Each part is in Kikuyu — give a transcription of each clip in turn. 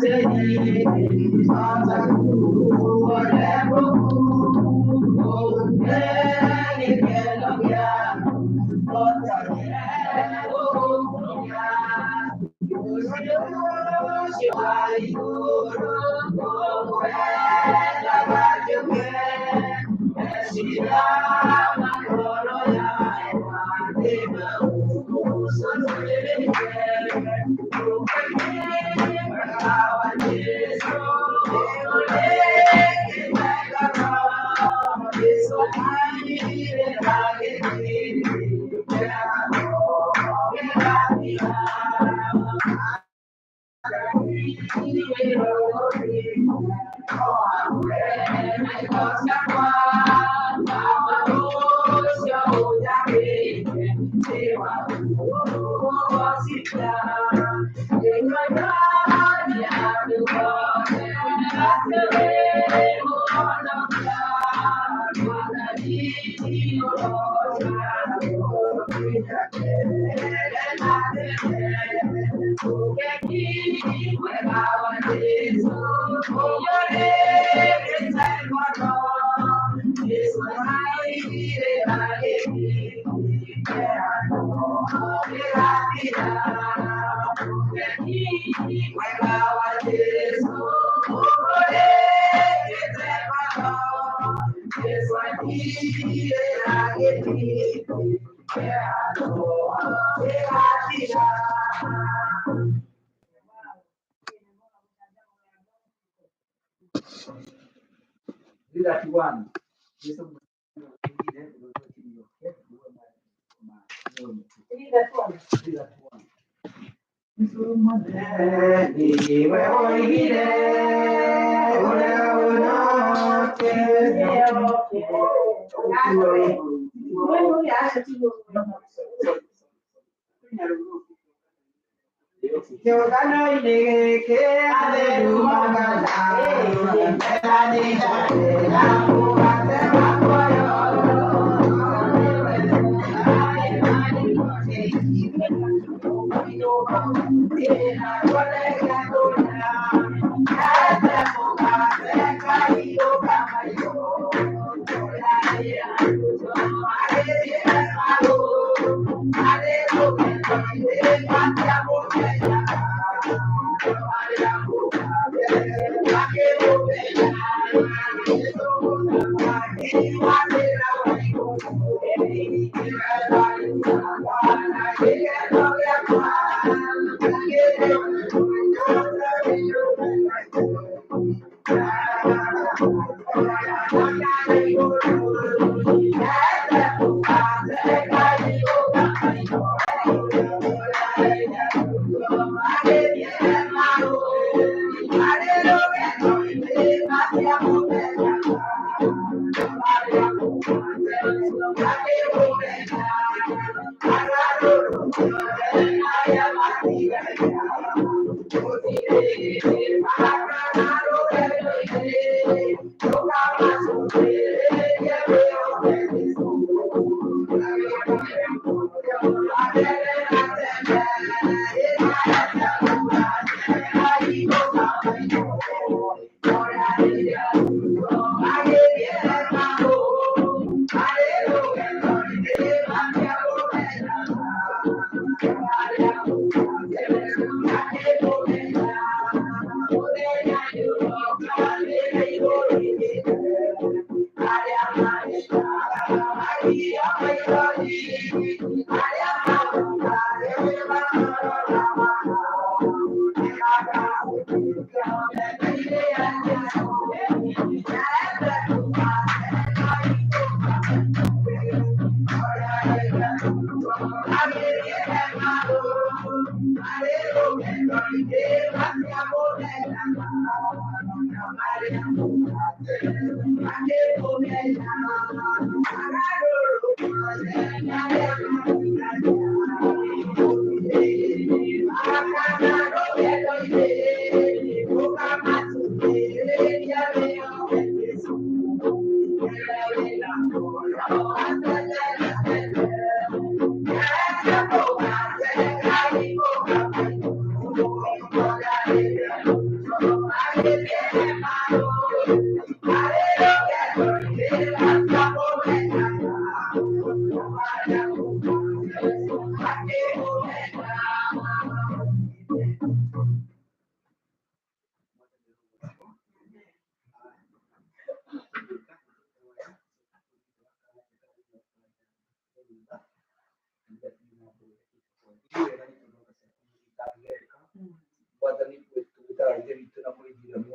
Thank you.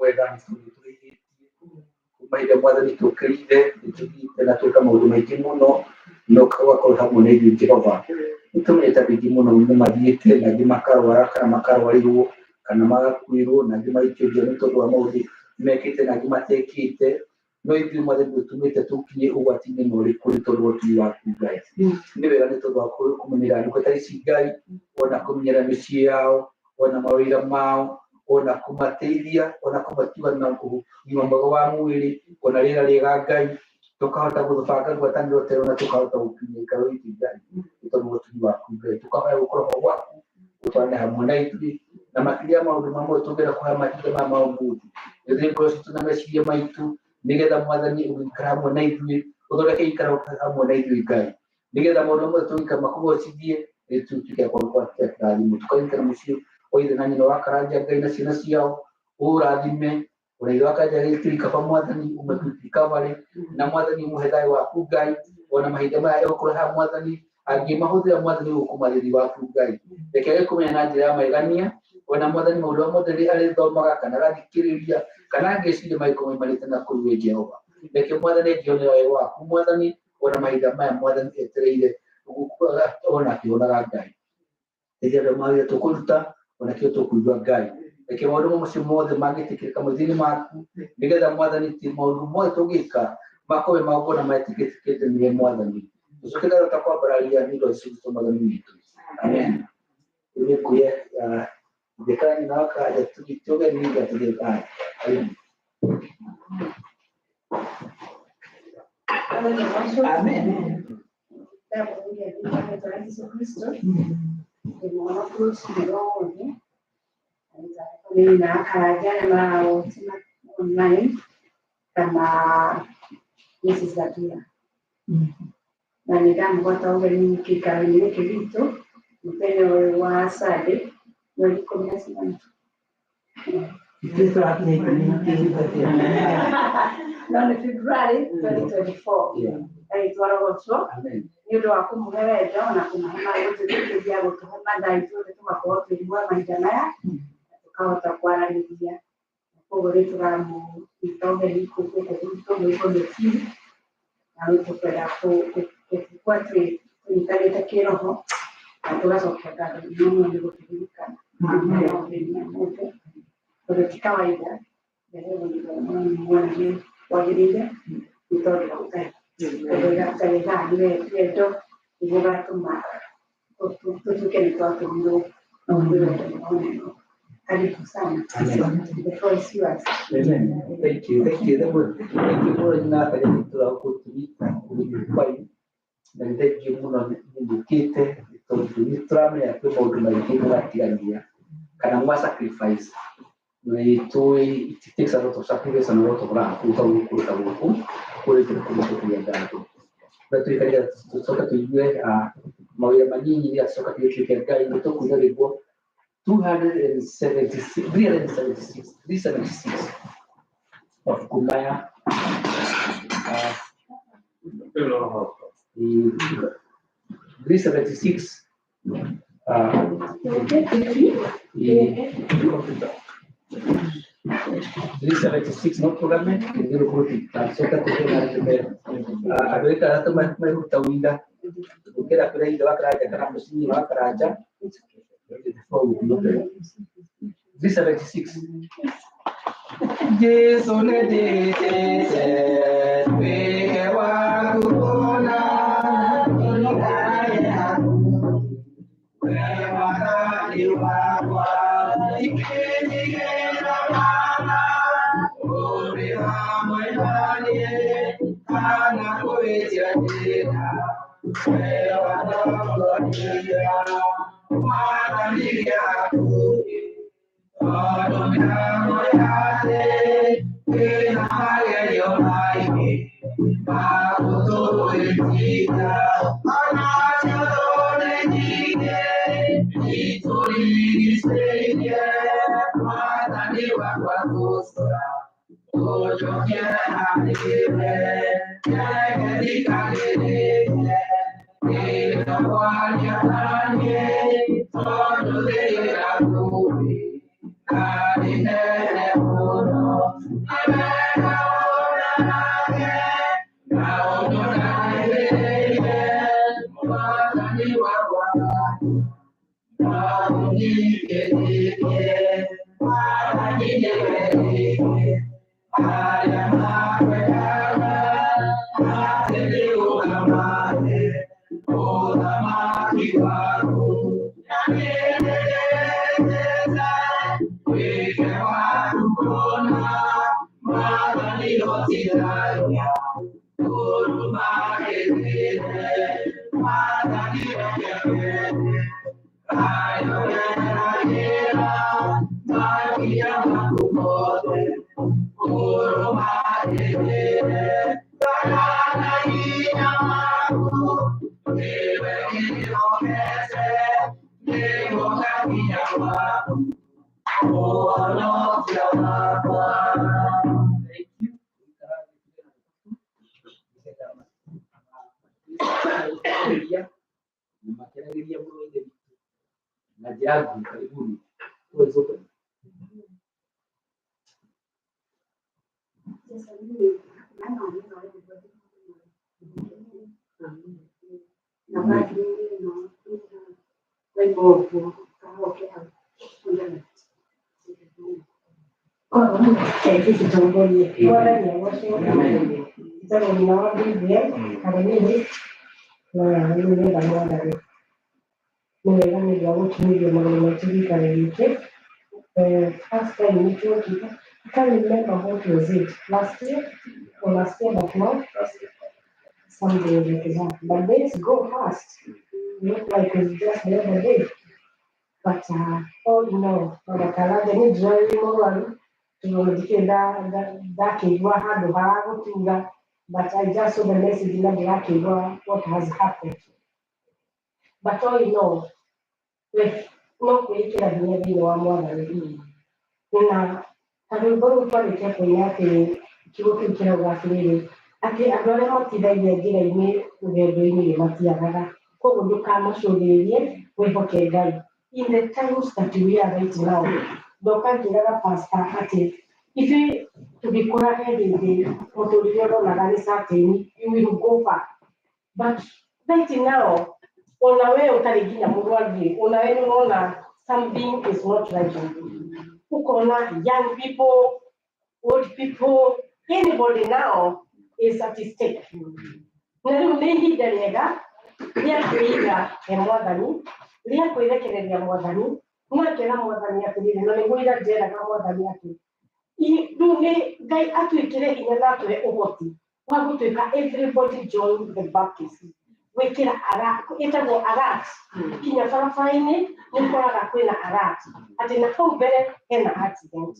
Mwega nĩ tondũ tũrĩithĩtie kuma hĩndĩ ĩrĩa Mwathani tũkĩrire, nĩ tũthiĩte na twĩka maũndũ maingĩ mũno, na ũgakorwo hamwe na ithuĩ Jehova. Nĩ tũmenyete andũ aingĩ mũno nĩ mathiĩte na angĩ makarwara kana makarwarĩrwo kana magakuĩrwo na angĩ maikio njera nĩ tondũ wa maũndũ mekĩte na angĩ matekĩte. No ithuĩ Mwathani ndũtũmĩte tũkinye ũgwati-inĩ na ũrĩkũ nĩ tondũ wa ũtugi waku Ngai. Nĩ wega nĩ tondũ wa kũmenyerera ndungata ici Ngai, ona kũmenyerera mĩciĩ yao, ona mawĩra mao, ona kũmateithia, ona kũmatiga na ũgima mwega wa mwĩrĩ, ona rĩera rĩega Ngai, tũkahota gũbanga ngwatanĩro ta ĩno na tũkahota gũkinyia gĩikaro gĩkĩ Ngai, nĩ tondũ wa ũtugi waku Ngai. Tũkahoya gũkorwo ho gwaku, gũtwarane hamwe na ithuĩ, na makĩria ya maũndũ mamwe tũngĩenda kũhoya mahinda maya ma ũmũthĩ, nĩ ngoro citũ na meciria maitũ, nĩgetha Mwathani ũgĩikara hamwe na ithuĩ, ũthondeke gĩikaro hamwe na ithuĩ Ngai, nĩgetha maũndũ mothe tũgĩka makũgocithie, nĩtũtuĩke a kwamũkĩra kĩrathimo. Tũkaririkana mũciĩ wa ithe na nyina wa Karanja Ngai na ciana ciao, ũrathime ona ithe wa Karanja gĩtirikaba Mwathani, ũmekuĩte recovery, na Mwathani ũmũhe thayũ waku Ngai, ona mahinda maya egũkorwo haha Mwathani, angĩmahũthĩra Mwathani gũkũma riri waku Ngai, reke age kũmenya na njĩra ya magegania, ona Mwathani maũndũ marĩa mothe arĩthomaga kana agathikĩrĩria kana angĩciria magĩkorwo maimanĩte na kũrĩ we Jehova. Reke Mwathani angĩonera wega waku Mwathani, ona mahinda maya Mwathani etereire ona akĩonaga Ngai. Rĩrĩa andũ mawĩra tũkũruta ona kĩo tũkũigua Ngai. Reke maũndũ macio mothe mangĩtĩkĩrĩka maitho-inĩ maku, nĩgetha Mwathani ti maũndũ mothe tũngĩka makorwo me magongona metĩkĩrĩkĩte nĩwe Mwathani. Tũcoke ngatho ta kwambararia nĩ ũndũ wa Jesũ Kristo Mwathani witũ. Amen. Rĩu nĩ kuoya ithe kana nyina wa Karanja tũnyite ũgeni nĩgetha tũthiĩ thayũ. Karibu. Amen. Na Karanja nĩ marawoci online kana Mrs. Gatura. Na nĩ ndamũgwata ũgeni gĩikaro-inĩ gĩkĩ gitũ mũthenya ũyũ wa Sunday mweri ikũmi na cigana? No nĩ February 2024. Ngai twarogocwo Amen. Nĩ ũndũ wa kũmũhe wendo na kũmũhe gũtũthikĩria, gũtũhe mathaa ithuothe tũgakorwo twĩ muoyo mahinda maya na tũkahota kwaranĩria. Koguo nĩ tũramũnyita ũgeni gũkũ gwitũ gwĩ committee, na nĩ tũkwenda gũkorwo atĩ tũnyitanĩte kĩroho na tũgacokia ngatho mũno nĩ gũtũririkana maũndũ-inĩ mothe, tondũ ti kawaida mwena wagĩrĩire nĩ tondũ wa Ngai. Tondũ Ngai endaga nĩ wendo nĩguo ũgatũma tũtuĩke nĩ twatũmirwo nĩ wendo mũnene. Karibu sana. The floor is yours. Amen. Thank you. Thank you. Thank you. Thank you mũno nyina wa Karanja nĩ tondũ wa gũtũnyita ũgeni kwanyu. Na nĩ thengiũ mũno nĩ mũkĩte nĩ tondũ nĩ tũramenya kwĩ maũndũ maingĩ mũratigania kana mwa sacrifice. Na nĩ tũĩ it takes a lot of sacrifice and a lot of love gũka gũkũ ta gũkũ kũrĩte kũmũcokeria ngatho. Na tũikaria tũcoke tũigue mawĩra manyinyi nĩgetha tũcoke tũgĩtuĩke Ngai nĩ tũkũina rwĩmbo 276, 376, 376 mabuku maya 376 376 no tũgame tũthiũrũrũke tũcoke tũthiĩ na mbere. Andũ aitũ maruta wĩra gũkĩra kũrĩa ithe wa Karanja kana mũciĩ wa Karanja. 376 Jesu nĩndĩtĩte wĩke waku kũna ndũkae hakuhĩ we mwathani wakwa ikĩndigĩra mana ũrĩ hamwe naniĩ kana kũhĩtia njĩra we watongoria mwathani gĩakuhĩ tondũ mĩhango ya thĩ ĩna magerio maingĩ ma gũtũhĩtithia onacio thũ nĩ nyingĩ itũrigicĩirie mwathani wakwa gũca ũnjokie harĩ we reke thikagĩrĩrie rĩrĩa kwaria naniĩ tondũ thĩ ĩrakuhĩ na nĩ nene mũno. Makeragĩria mũno ithe witũ na njĩra nguhĩ. Karibuni. Floor is open. Njĩtagwo nyina wa Vivian Karemini na nĩ ndĩrenda Mwathani. Nĩ wega nĩ ũndũ wa gũkinyĩria magũrũ maitũ gĩikaro gĩkĩ. First time nĩ tuokire, I can't remember what was it, last year or last year but now something like that. But days go fast. Look like it's just the other day. But all in all, ona Karanja nĩ ndĩrarĩ mũrwaru tondũ ndikĩrĩ ndakĩigua handũ haragũtura, but I just saw the message na ndĩrakĩigua what has happened. But all in all, like, no kwĩĩkĩra hinya thĩinĩ wa Mwathani. Na ta rwĩmbo rũu twarĩkia kũina atĩ kiugo kĩu kĩrauga atĩrĩrĩ, atĩ andũ arĩa matithagia njĩra-inĩ rũgendo-inĩ nĩ matiagaga. Koguo ndũkamacũthĩrĩrie, wĩhoke Ngai. In the times that we are right now, ndoka ngĩraga pastor atĩ ithuĩ tũgĩkũra he hĩndĩ mũtũrĩre ũronaga nĩ certain you will go far. But right now, ona we ũtarĩ nginya mũrwaru, ona we nĩ ũrona something is not right. Ukona young people, old people, anybody now is at stake. Na rĩu nĩ ihinda rĩega rĩa kwĩiga he Mwathani, rĩa kwĩrekereria Mwathani, na ngera Mwathani atĩrĩrĩ, na nĩguo ira njeraga Mwathani atĩ rĩu nĩ Ngai atwĩkĩre hinya na atũhe ũhoti wa gũtuĩka everybody join the Baptist gwĩkĩra ĩtagwo alert. Kinya barabara-inĩ nĩ ũkoraga kwĩna alert atĩ na hau mbere hena accident.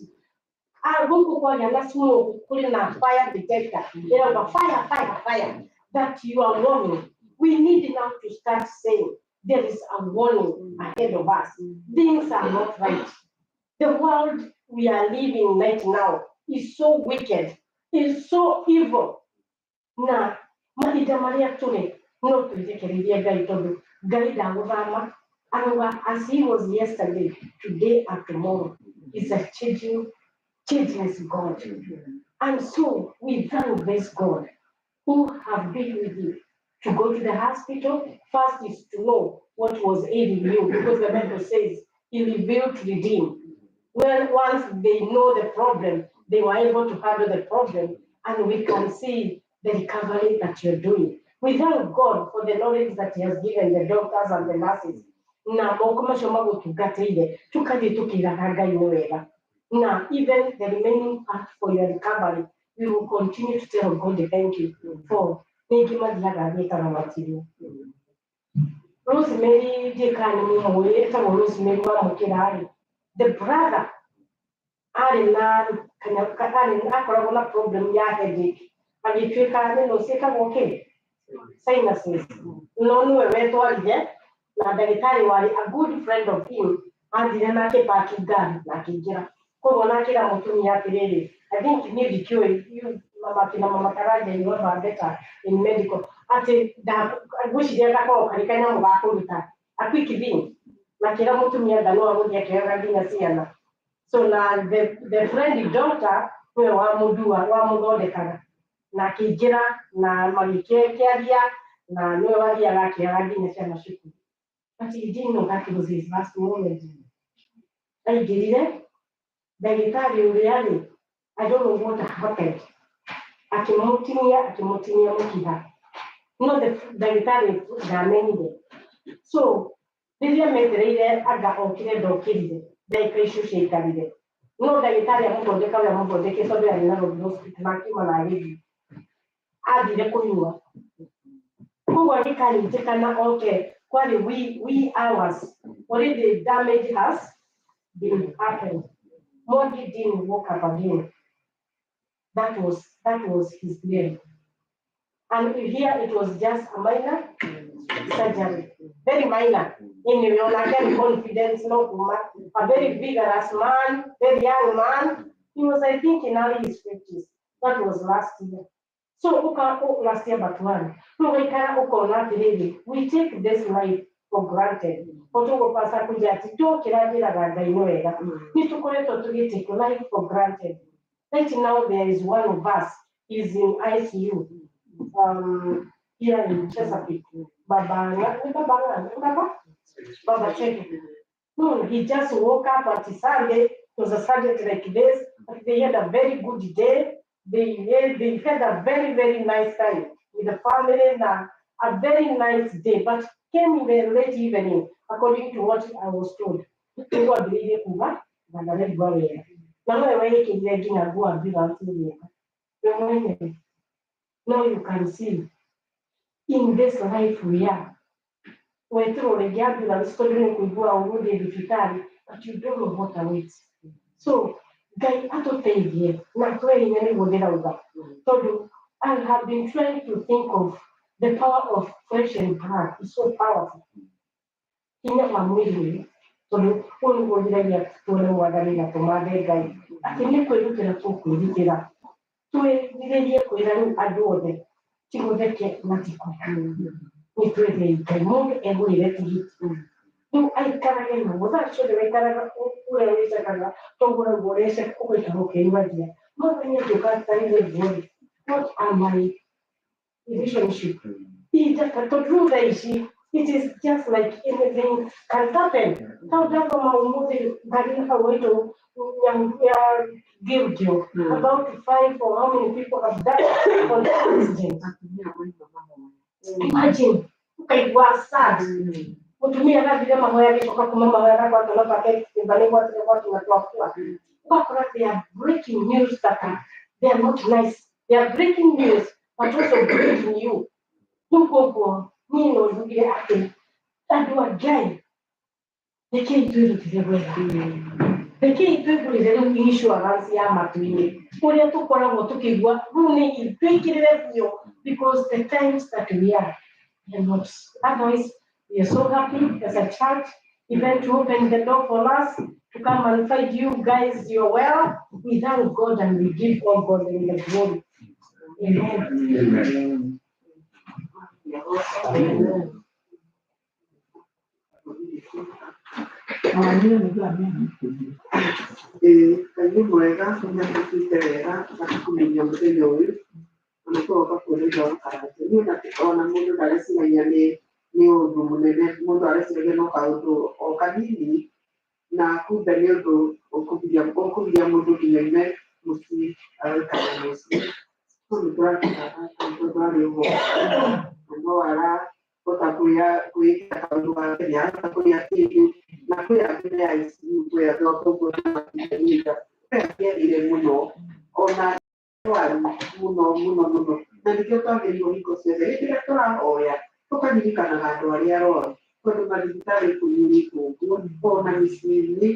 Ah, gũkũ kwagĩa na smoke kũrĩ na fire detector ĩrauga fire, fire, fire, that you are warning. We need now to start saying there is a warning ahead of us. Things are not right. The world we are living right now is so wicked, is so evil. Na mahinda marĩa tũrĩ no twĩrekererie Ngai tondũ Ngai ndagũthama. Arauga as he was yesterday, today and tomorrow is a changing, changeless God. And so we thank this God who have been with you to go to the hospital. First is to know what was ailing you, because the Bible says he revealed to redeem. Well, once they know the problem, they were able to handle the problem, and we can see the recovery that you're doing. We thank God for the knowledge that He has given the doctors and the nurses. Na moko macio magũtungatĩire tũkathiĩ tũkĩraga Ngai nĩ wega. Na even the remaining part for your recovery, we will continue to tell God thank you for ningĩ mathiaga thiĩtaga matirwo. Rosemary ndiĩ kana nĩ mũmũĩ, ĩtagwo Rosemary wa Mũkĩra-rĩ, the brother arĩ na arĩ akoragwo na problem ya headache, agĩtuĩka nĩ no ciĩtagwo kĩ sinuses, no nĩwe wetwarire na ndagĩtarĩ warĩ a good friend of him athire nake paki ngari na akĩingĩra. Koguo nakĩra mũtumia atĩrĩrĩ, I think niĩ ndikĩũĩ, you mama kina mama Karanja, you are better in medical, atĩ ngwĩciria gakoragwo karĩ kanyamũ ga kũruta a quick thing, na kĩra mũtumia nda no agũthiĩ akĩoyaga nginya ciana. So na the friend doctor nĩwe wamũndua wamũthondekaga na akĩingĩra na magĩkĩaria na nĩwe wathiaga akĩoyaga nginya ciana cukuru. But he didn't know that was his last moment. Aingĩrire Ndagĩtarĩ ũrĩa rĩ, I don't know what happened, akĩmũtinia, akĩmũtinia mũkiha, no the ndagĩtarĩ ndamenyire. So rĩrĩa metereire anga okire, ndokĩrire. Ndagĩka icio ciaikarire, no ndagĩtarĩ amũthondeka ũrĩa amũthondekire, tondũ yarĩ Nairobi Hospital, na akiuma na agĩthiĩ, athire kũnyua. Koguo agĩkanyitĩkana oke kwarĩ wee hours, already damage has been happened. Mwangi didn't woke up again. That was his name. And here it was just a minor surgery, very minor. Anyway, onake ni confidence no kuma a very vigorous man, very young man. He was, I think, in early his 50s. That was last year. So uka, oh, last year but one. No, ũgaikara ũkona atĩrĩrĩ, we take this life for granted. Otoguo pasa kuja ati ndokĩra njĩraga Ngai nĩ wega. Nĩ tũkoretwo tũgĩ take life for granted. Right now there is one of us is in ICU here in Chesapeake. Baba, ni baba ng'ani? Baba? Baba Cheke. No, he just woke up at Sunday. It was a Sunday like this. But they had a very good day. They had a very, very nice time with the family and a very nice day. But came in the late evening, according to what I was told. Nĩguo ambĩrĩirie kuga na ndaraigua wega. Na nowe wĩkĩrire nginya nguo ambulance ĩgĩũka. We mwenyewe. Now you can see in this life we are. Weterwo rĩngĩ ambulance tondũ nĩ kũigua ũru ũthiĩ thibitarĩ, but you don't know what awaits. So Ngai atũteithie na atũhe hinya, nĩguo ndĩrauga, tondũ I have been trying to think of the power of flesh and blood is so powerful. Hinya wa mwĩrĩ ũyũ, tondũ ũyũ nĩguo ũgiragia tuone Mwathani na tũmathe Ngai atĩ nĩ kwĩrutĩra tũkwĩrutĩra, twĩrirĩrie kwĩra rĩu andũ othe ti gũtheke na ti kwega, nĩ twethei Ngai. Mũndũ egũrĩre tigiti rĩu aikarage naguo thaa ciothe, waikaraga ũrĩa wĩcekaga toguo ũraigua ũreceka, ũgaikara ũkĩyugagia Mwathani angĩũka atarĩre guo-rĩ, what are my relationship Ijaka, tondũ rĩu thaa ici it is just like anything can happen. Tau ndathoma ũmũthĩ ngari hau waitũ nyamũ ya Gilgil, about five or how many people have died on the accident. Imagine, ũkaigua sad. Mũtumia arathire mahoya, agĩcoka kuma mahoya agagwatwo na take kĩimba nĩ gwatire mwaki na twakua. Ũgakora they are breaking news that are, they are not nice. They are breaking news but also breaking you. Rĩu koguo niĩ no njugire atĩ andũ a Ngai, rekei twĩrutĩre gwetha, rekei twĩgũrĩre rĩu insurance ya matu-inĩ ũrĩa tũkoragwo tũkĩigua rĩu nĩ twĩkĩrĩre biũ, because the times that we are, they are not. Otherwise we are so happy as a church even to open the door for us to come and find you guys. You're well. We thank God and we give all God the glory. Amen. Amen. Amen. Ĩĩ, Ngai nĩ mwega, nĩ atwĩkĩte wega agakũmenya mũthenya ũyũ ona tũgoka kuona ithe wa Karanja. Niĩ ona mũndũ ndareciragia nĩ ũndũ mũnene, mũndũ areciragia no kaũndũ o kanini, na kumbe nĩ ũndũ ũkũgiria mũndũ nginya oime mũciĩ agaikara mũciĩ. So nĩ tũrakena tondũ arĩ ũguo na no arahota kwĩĩkĩra kaũndũ gake, nĩ arahota kũrĩa kĩndũ, na kwĩ angĩ me ICU, kwĩ angĩ o toguo matingĩnyita, kwĩ angĩ erire mũno ona arwaru mũno mũno mũno, na nĩkĩo twagĩrĩirwo hingo ciothe hĩndĩ ĩrĩa tũrahoya tũkaririkanaga andũ arĩa arwaru, tondũ mathibitarĩ kũiyũrĩte ũguo ona mĩciĩ-inĩ.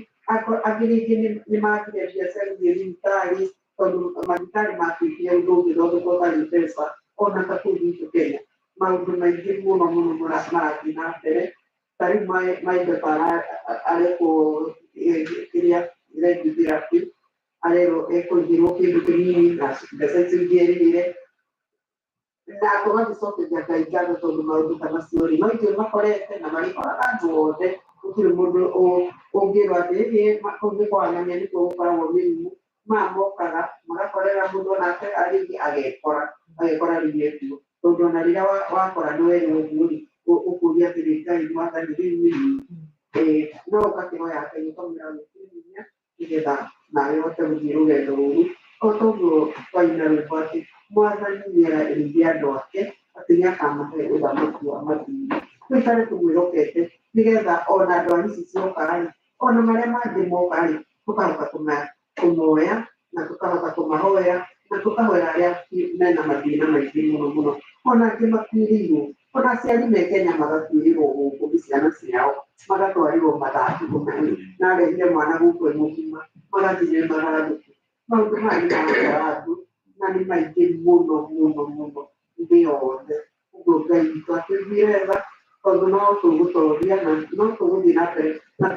Angĩ rĩngĩ nĩ magire mbia cia gũthiĩ thibitarĩ, tondũ mathibitarĩ matuĩkire ũndũ ũngĩthondekwo ũtarĩ mbeca. Ona ta kũu gwitũ Kenya maũndũ maingĩ mũno mũno marathiĩ na mbere. Ta rĩu maitho ta arekwo kĩrĩa radiotherapy, arerwo ekũigĩrwo kĩndũ kĩnini na mbeca icio ingĩ erĩhĩre, na tũgagĩcokeria Ngai ngatho tondũ maũndũ ta macio rĩ no ithuĩ makorete na marĩkoraga andũ othe. Gũtirĩ mũndũ ũngĩrwo atĩ ĩhĩ kũu nĩ kwaranania nĩkuo gũkoragwo mĩrimũ. Maya mokaga magakorera mũndũ onake rĩngĩ agekora rĩu ekuo, tondũ ona rĩrĩa wakora nĩ werwo ũguo rĩ, ũkũria atĩrĩ, "Ngai Mwathani, rĩu nĩ no ũgakĩhoya Ngai ũkamwĩra wĩkĩre hinya nĩgetha Nawe ũhote gũthiĩ rũgendo rũrũ o toguo twaina rwĩmbo atĩ mwathani nĩarĩithia andũ ake atĩ nĩakamahe ũthamaki wa matu-inĩ. Tũikare tũmwĩhokete nĩgetha ona ndwari ici cioka-rĩ, ona marĩa mangĩ moka-rĩ, tũkahota kũmoya na tũkahota kũmahoera na tũkahoera arĩa mena mathĩna maingĩ mũno mũno, ona angĩ makuĩrĩirwo, ona aciari me Kenya magakuĩrĩrwo gũkũ nĩ ciana ciao, magatwarĩrwo mathandũkũ na arehire mwana gũkũ e mũgima, magathiĩ me mathandũkũ. Maũndũ maya nĩ marakora andũ na nĩ maingĩ mũno mũno mũno thĩ yothe. Ũguo Ngai witũ atũiguĩre tha tondũ no tũgũtoria na no tũgũthiĩ na mbere na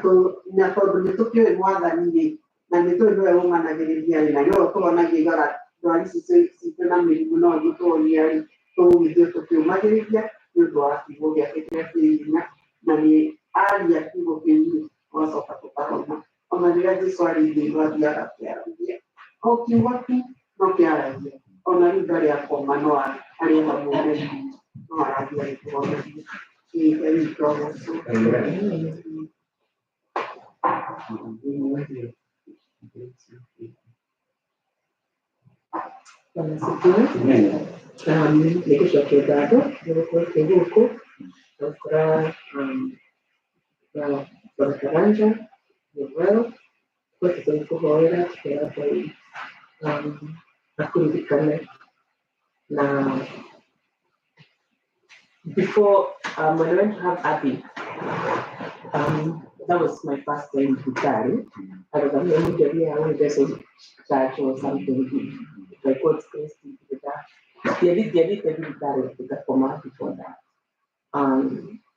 na tondũ nĩ tũkĩũĩ mwathani rĩ, na nĩ tũĩ nĩwe ũmanagĩrĩria rĩ, na nĩwe ũtũhonagia aigaga ndwari citũ citũ na mĩrimũ no ũgĩtũhonia rĩ, tũgũgĩthiĩ tũkĩũmagĩrĩria nĩ ũndũ wa kiugo gĩake kĩrĩa kĩ hinya, na nĩ aria kiugo kĩu rĩ, tũgacoka tũkahona. Ona rĩrĩa Jesũ arĩ thĩ ĩno athiaga akĩaragia, o kiugo tu no kĩaragia, ona rĩu ndarĩ akoma no arĩ o hamwe na ithuĩ, no arathiĩ agĩtũhonagia. Ĩĩ Ngai witũ agocwo. Amen. Bwana asifiwe. Amen. Nĩ gũcokia ngatho nĩ gũkorwo twĩ gũkũ na gũkora na Bwana Karanja nĩ well twathiĩ tũgĩkũhoera tũkera Ngai akũririkane na before when I went to have Abby, that was my first time thibitarĩ. Arũgamire mũndũ athiaga gũthecwo church or something by God's grace ndiathiĩte thibitarĩ ngakoma before that.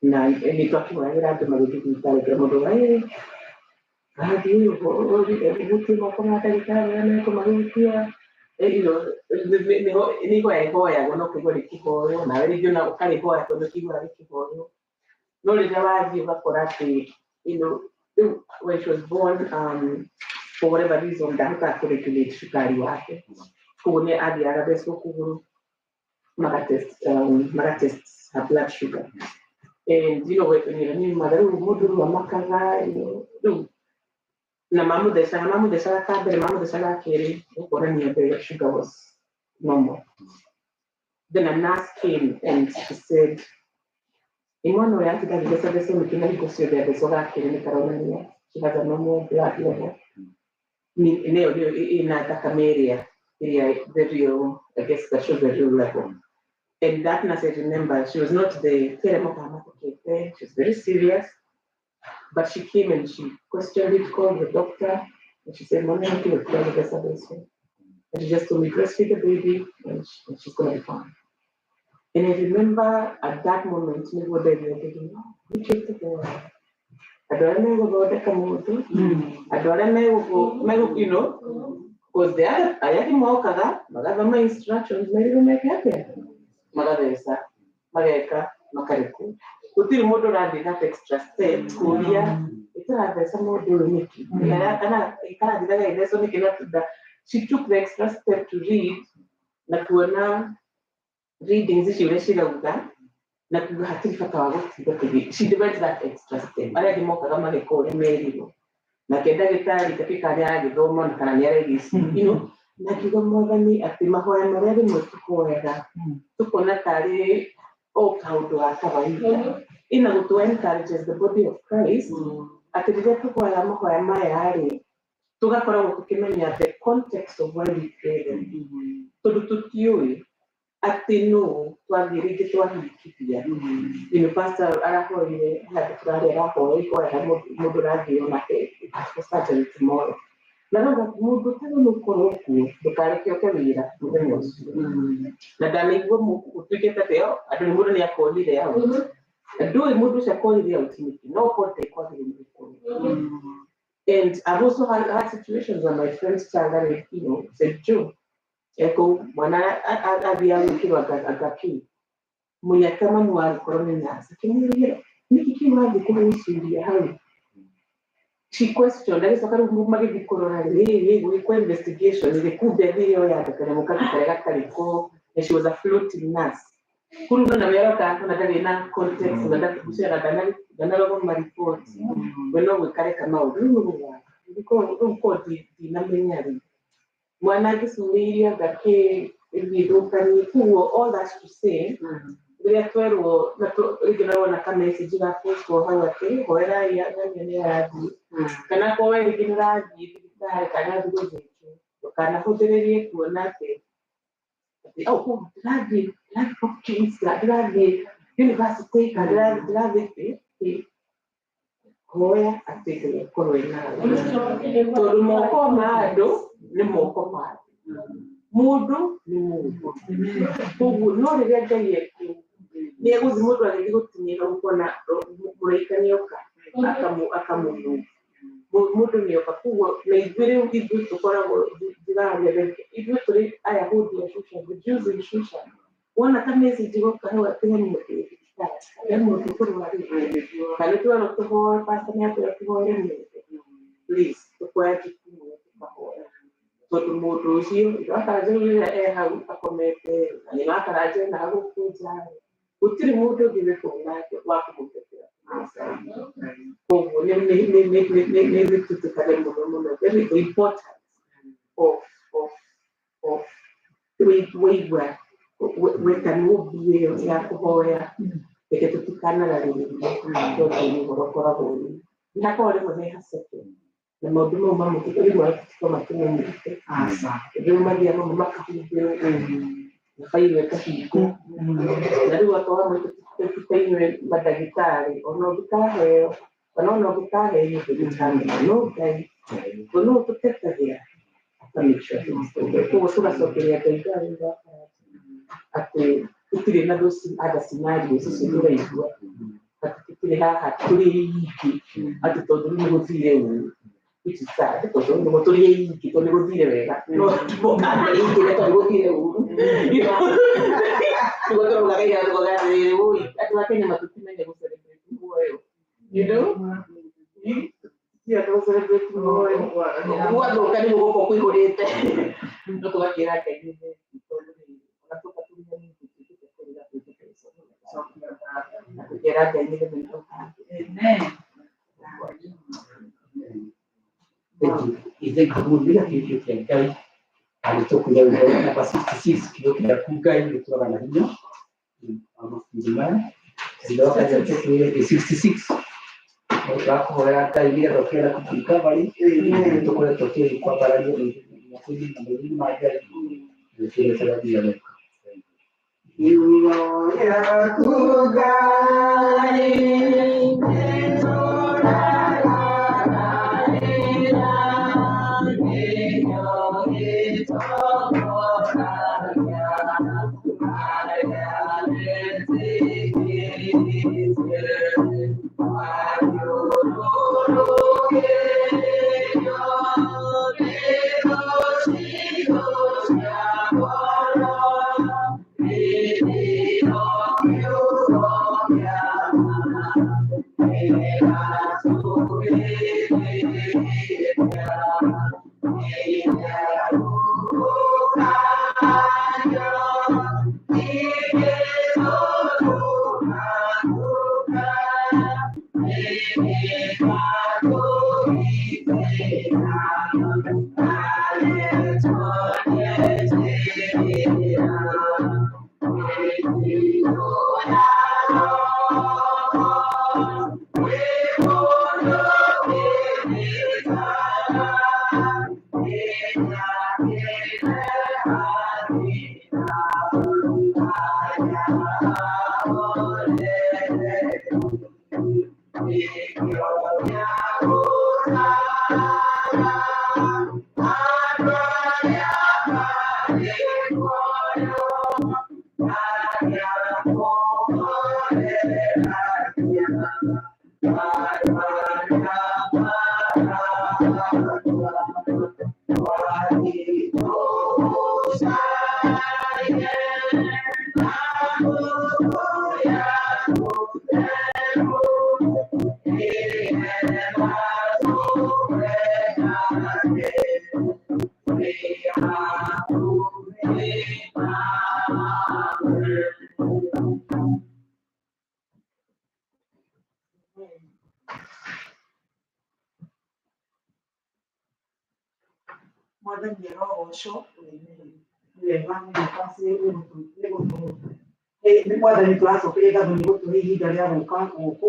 Na nĩ twakĩhoyagĩra andũ magĩthiĩ thibitarĩ kĩra mũndũ athiĩ ũhutie moko ma ndagĩtarĩ ũrĩa mekũmahutia. Nĩ ihoya rĩhoyagwo no kũigua rĩkĩhoywo nawe rĩngĩ ona ũkarĩhoya tondũ ũkĩiguaga rĩkĩhoywo, no rĩrĩa wathiĩ ũgakora atĩ rĩu when she was born, for whatever reason ndahotaga kũregulate cukari wake, koguo nĩ athiaga agathecwo kũgũrũ magatest her blood sugar and when mother rĩu mũndũ rĩu amakaga rĩu na mamũthecaga ka mbere, mamũthecaga kerĩ, gũkonania the sugar was normal. Then a nurse came and she said imwana ũrĩa atinda agĩthecathecwo nĩkĩ na hingo ciothe athecwo ga kerĩ nĩ karonania she has a normal blood level. Nĩyo nĩyo ĩna thakame ĩrĩa the real, I guess that shows the real level. And that nurse, I remember, she was not the she was very serious, but she came and she questioned it, called the doctor, and she said, "Mama, you And she just told me, breastfeed the baby, and she's gonna be fine. And I remember at that moment, nĩguo ndaiguire thinking, "Oh, andũ arĩa megũthondeka mũndũ, andũ arĩa megũ because the other arĩa angĩ mokaga magathoma instructions merirwo meke atĩa, magatheca, mageka, makarekwo, gũtirĩ mũndũ ũrathiĩ that extra step kũria ĩtũratheca mũndũ ũyũ nĩkĩ kana karathiĩ gagĩthecwo nĩkĩ na tunda. She took the extra step to read na kuona readings icio ũrĩa cirauga na kuga hatirĩ bata wa gũtinda tũgĩ. She went that extra step. Arĩa angĩ mokaga mageka ũrĩa merirwo, nake ndagĩtarĩ ndakĩka nĩ aragĩthoma na kana nĩ aregĩci na kiuga mwathani atĩ mahoya marĩa rĩmwe tũhoyaga tũkona tarĩ o kaũndũ ga kawaida ina gũtũ encourage as the body of Christ atĩ rĩrĩa tũhoya mahoya maya rĩ, tũgakoragwo tũkĩmenya the context of why we pray them, tondũ tũtiũĩ atĩ no twathiĩ rĩngĩ twahikithia pastor arahoire handũ tũrarĩ, arahoya ihoya mũndũ ũrathiĩ onake for surgery tomorrow, na rauga mũndũ ũtarĩ nĩ ũkorwo kuo ndũkareke oke wĩra mũthenya ũcio, na ndanaigua gũtuĩkĩte atĩ andũ nĩ mũndũ nĩ akorire out, ndũĩ mũndũ ũcio akorire out nĩkĩ, no ũkorwo ndekwagĩrĩire gũkorwo. And I've also had situations where my friends tell said, "Joe, eko mwana athiaga gwĩkĩrwo anga kĩ mũnyaka mamu agĩkorwo nĩ nurse akĩmwĩra nĩkĩ kĩu wathiĩ kũmũcuria hau." She questioned, agĩcoka rĩu magĩthiĩ kũrora rĩ gwĩkwo investigation rĩ, kumbe athire oya kanyamũ kangĩ karĩa gatarĩ ko, and she was a floating nurse. Kũu no nawe aroka ona ndarĩ na context na ndagucera ndanarogo ma report we no gwĩka reka maũndũ rĩu nĩ gũgwaka. Rĩu korwo ndinamenya rĩ, mwana angĩcurĩirie anga kĩ ĩgĩthũkanie. Koguo all that to say, rĩrĩa twerwo na rĩngĩ na wona ka message ga postwo hau atĩ hoerai ng'ania nĩ arathiĩ, kana korwo we rĩngĩ nĩ ũrathiĩ thibitarĩ kana ũrathiĩ gũthĩnjwo, ndũkanahũthĩrĩrie kuona atĩ oh, ndĩrathiĩ Hopkins kana ndĩrathiĩ university kana ndĩrathiĩ hoya atĩ Ngai akorwo e nawe, tondũ moko ma andũ nĩ moko ma andũ, mũndũ nĩ mũndũ. Koguo no rĩrĩa Ngai ekuo nĩ egũthiĩ, mũndũ agĩthiĩ gũkinyĩra ũkona mũraika nĩoka akamũmove, mũndũ nĩoka. Koguo na ithuĩ rĩu ithuĩ tũkoragwo ndiraria, ithuĩ tũrĩ Ayahudi a Shushan, the Jews in Shushan, wona ta message goka hau atĩ he mũndũ wĩ thibitarĩ, he mũndũ ũkũrwarĩte, kana twerwo tũhoe, pastor nĩ atwĩra tũhoere mũndũ, please tũkoya jukumu ya tũkahoya, tondũ mũndũ ũcio ithe wa Karanja rĩrĩa e hau akomete na nyina wa Karanja ena hau gũkũ nja, gũtirĩ mũndũ ũngĩ wĩ kũu nake wa kũmũtetera. Koguo nĩ tũtukane mũno mũno, very the importance of waigua wetanwo mbui ĩyo ya kũhoya, reke tũtikanararĩrĩrie, tondũ nĩ ũhoro ũkoragwo wĩ nĩ hakoragwo rĩmwe he haceke na maũndũ mau mamwe rĩmwe tũtikoragwo matũmenyete. Rĩu mathiaga mamwe makahumbĩrwo na bairo ĩkahingwo, na rĩu akorwo amwe tũtikainwe mandagĩtarĩ, ona ũngĩkaheo kana ona ũngĩkagerio ndũngĩkamenya, no Ngai we no ũtũtetagĩra aka make sure things go well. Koguo tũgacokeria Ngai ngatho atĩ tũtirĩ na those other scenarios icio tũraigua, atĩ tũtirĩ haha tũrĩ aingĩ atĩ tondũ rĩu nĩ gũthire ũũ, which is sad, tondũ rĩu nĩguo tũrĩ aingĩ tondũ nĩ gũthire wega, no tũmokaga aingĩ tondũ nĩ gũthire ũru. Nĩguo tũraugaga ira, tũkauga atĩrĩrĩ, ũi andũ a Kenya matũtimenya gũ celebrate muoyo, ti andũ gũ celebrate muoyo, gwathuka nĩguo gũkũ kũihũrĩte. No tũgakĩra Ngai nĩ thengiũ, tondũ rĩrĩ ona tuoka tũrĩ hanini tũtuĩkĩte kũrĩra tuĩkĩte na tũkera Ngai nĩgetha nĩ hau hangĩ. Thank you. Thank you mũno nĩ kĩo kĩa Ngai agĩtũkuire wĩho namba 66, kĩo kĩaku Ngai gĩtũraga na hinya wa mabuku maya thutha wa kaja tũkuire 66. Tũrakũhoya Ngai nĩgetha ũkĩenda kũ recovery, tũkoretwo tũgĩkwambararia moko-inĩ na maitho-inĩ ma Ngai gĩtũretera nginya gũka. Kiugo gĩaku Ngai gĩtũũraga na nĩkĩo gĩtongoragia arĩa metĩkĩtie. Mathiũrũrũkĩirio nĩ rũciũ cia ngoro, gĩthiro kiugo kĩa ma gĩgatũrĩrĩria kĩrĩa igĩtũtuka nĩgĩgatũgitĩra na nĩtũnĩtĩra. Mwathani arogocwo. Nĩ wega mũno nĩ Mwathani tũracokeria ngatho nĩ gũtũhe ihinda rĩa gũka gũkũ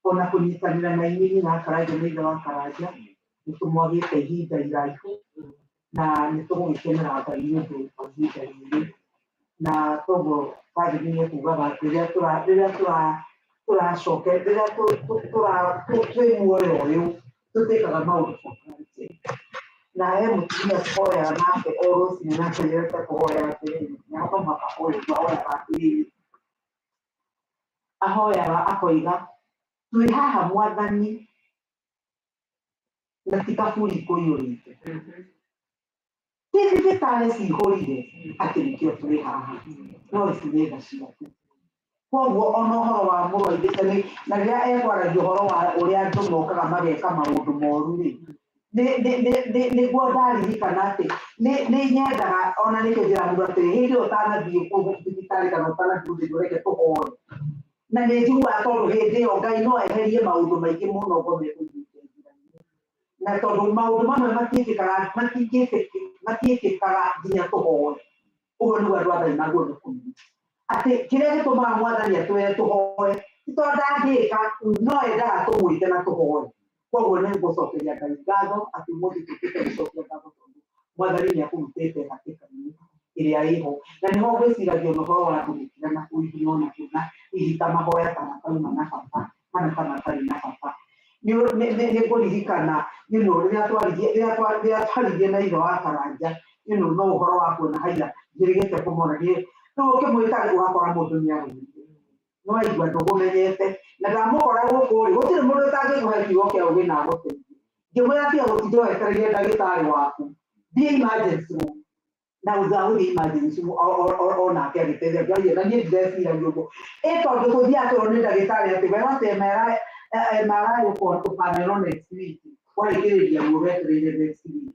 ona kũnyitanĩra na inyuĩ nyina wa Karanja na ithe wa Karanja. Nĩ tũmwagĩte ihinda iraihu na nĩ tũgũgĩkenera Ngai nĩ ũndũ wa ihinda rĩrĩ. Na toguo bathiri nĩ ekugaga rĩrĩa tũra rĩrĩa tũra tũracoke rĩrĩa twĩ muoyo ũyũ tũtĩkaga maũndũ for granted. Na he mũtumia tũhoyaga nake o rũcinĩ na tũnyerete kũhoya atĩrĩrĩ, na no mũhaka ahoe ũguo, ahoyaga atĩrĩrĩ, ahoyaga akoiga twĩ haha Mwathani na ti kaburi kũiyũrĩte, ti thibitarĩ cihũrire atĩ nĩkĩo twĩ haha, no ici nĩ tha ciaku. Koguo ona ũhoro wa mũrwaithĩte nĩ na rĩrĩa ekwaragia ũhoro wa ũrĩa andũ mokaga mageka maũndũ moru rĩ, nĩguo ndaririkana atĩ nĩ nyendaga ona nĩkĩo njĩraga mũndũ atĩrĩ, hĩndĩ ĩyo ũtanathiĩ kũu thibitarĩ kana ũtanathiĩ gũthĩnjwo reke tũhoe. Na nĩ njiguaga tondũ hĩndĩ ĩyo Ngai no eherie maũndũ maingĩ mũno ngoma ĩkũnyitĩte njĩra-inĩ. Na tondũ maũndũ mamwe matiĩkĩkaga matiĩkĩkaga nginya tũhoe. Ũguo nĩguo andũ a Ngai magĩrĩirwo nĩ kũmenya atĩ kĩrĩa gĩtũmaga Mwathani atwĩre tũhoe ti tondũ ndangĩka, no endaga tũmwĩte na tũhoe. Koguo nĩ ngũcokeria Ngai ngatho atĩ ũmũthĩ tũkĩte gũcokia ngatho tondũ Mwathani nĩ akũrutĩte hatĩka-inĩ ĩrĩa ĩho. Na nĩho ngwĩciragia ona ũhoro wa andũ gũtigana kũigua ona kuona hihi ta mahoya ta matauma na bata kana ta matarĩ na bata. Nĩ ngũririkana rĩrĩa twaririe na ithe wa Karanja, no ũhoro wa kuona haiya njĩrĩgĩte kũmona rĩu ũkĩmwĩta ũgakora mũndũ nĩ arũmire. No aigua ndũgũmenyete na ndamũkora gũkũ rĩ, gũtirĩ mũndũ ũtangĩkũhe kiugo kĩa ũgĩ na agũteithie. Ngĩmwĩra tiga gũtinda wetereire ndagĩtarĩ waku, thiĩ emergency room. Na thutha wa gũthiĩ emergency room onake agĩteithia ngĩaria na niĩ ndireciragia ũguo. Ĩ tondũ tũthiaga tũrwo nĩ ndagĩtarĩ atĩ we wate MRI ũkanerwo next week, warĩkĩrĩria ruo wetereire next week.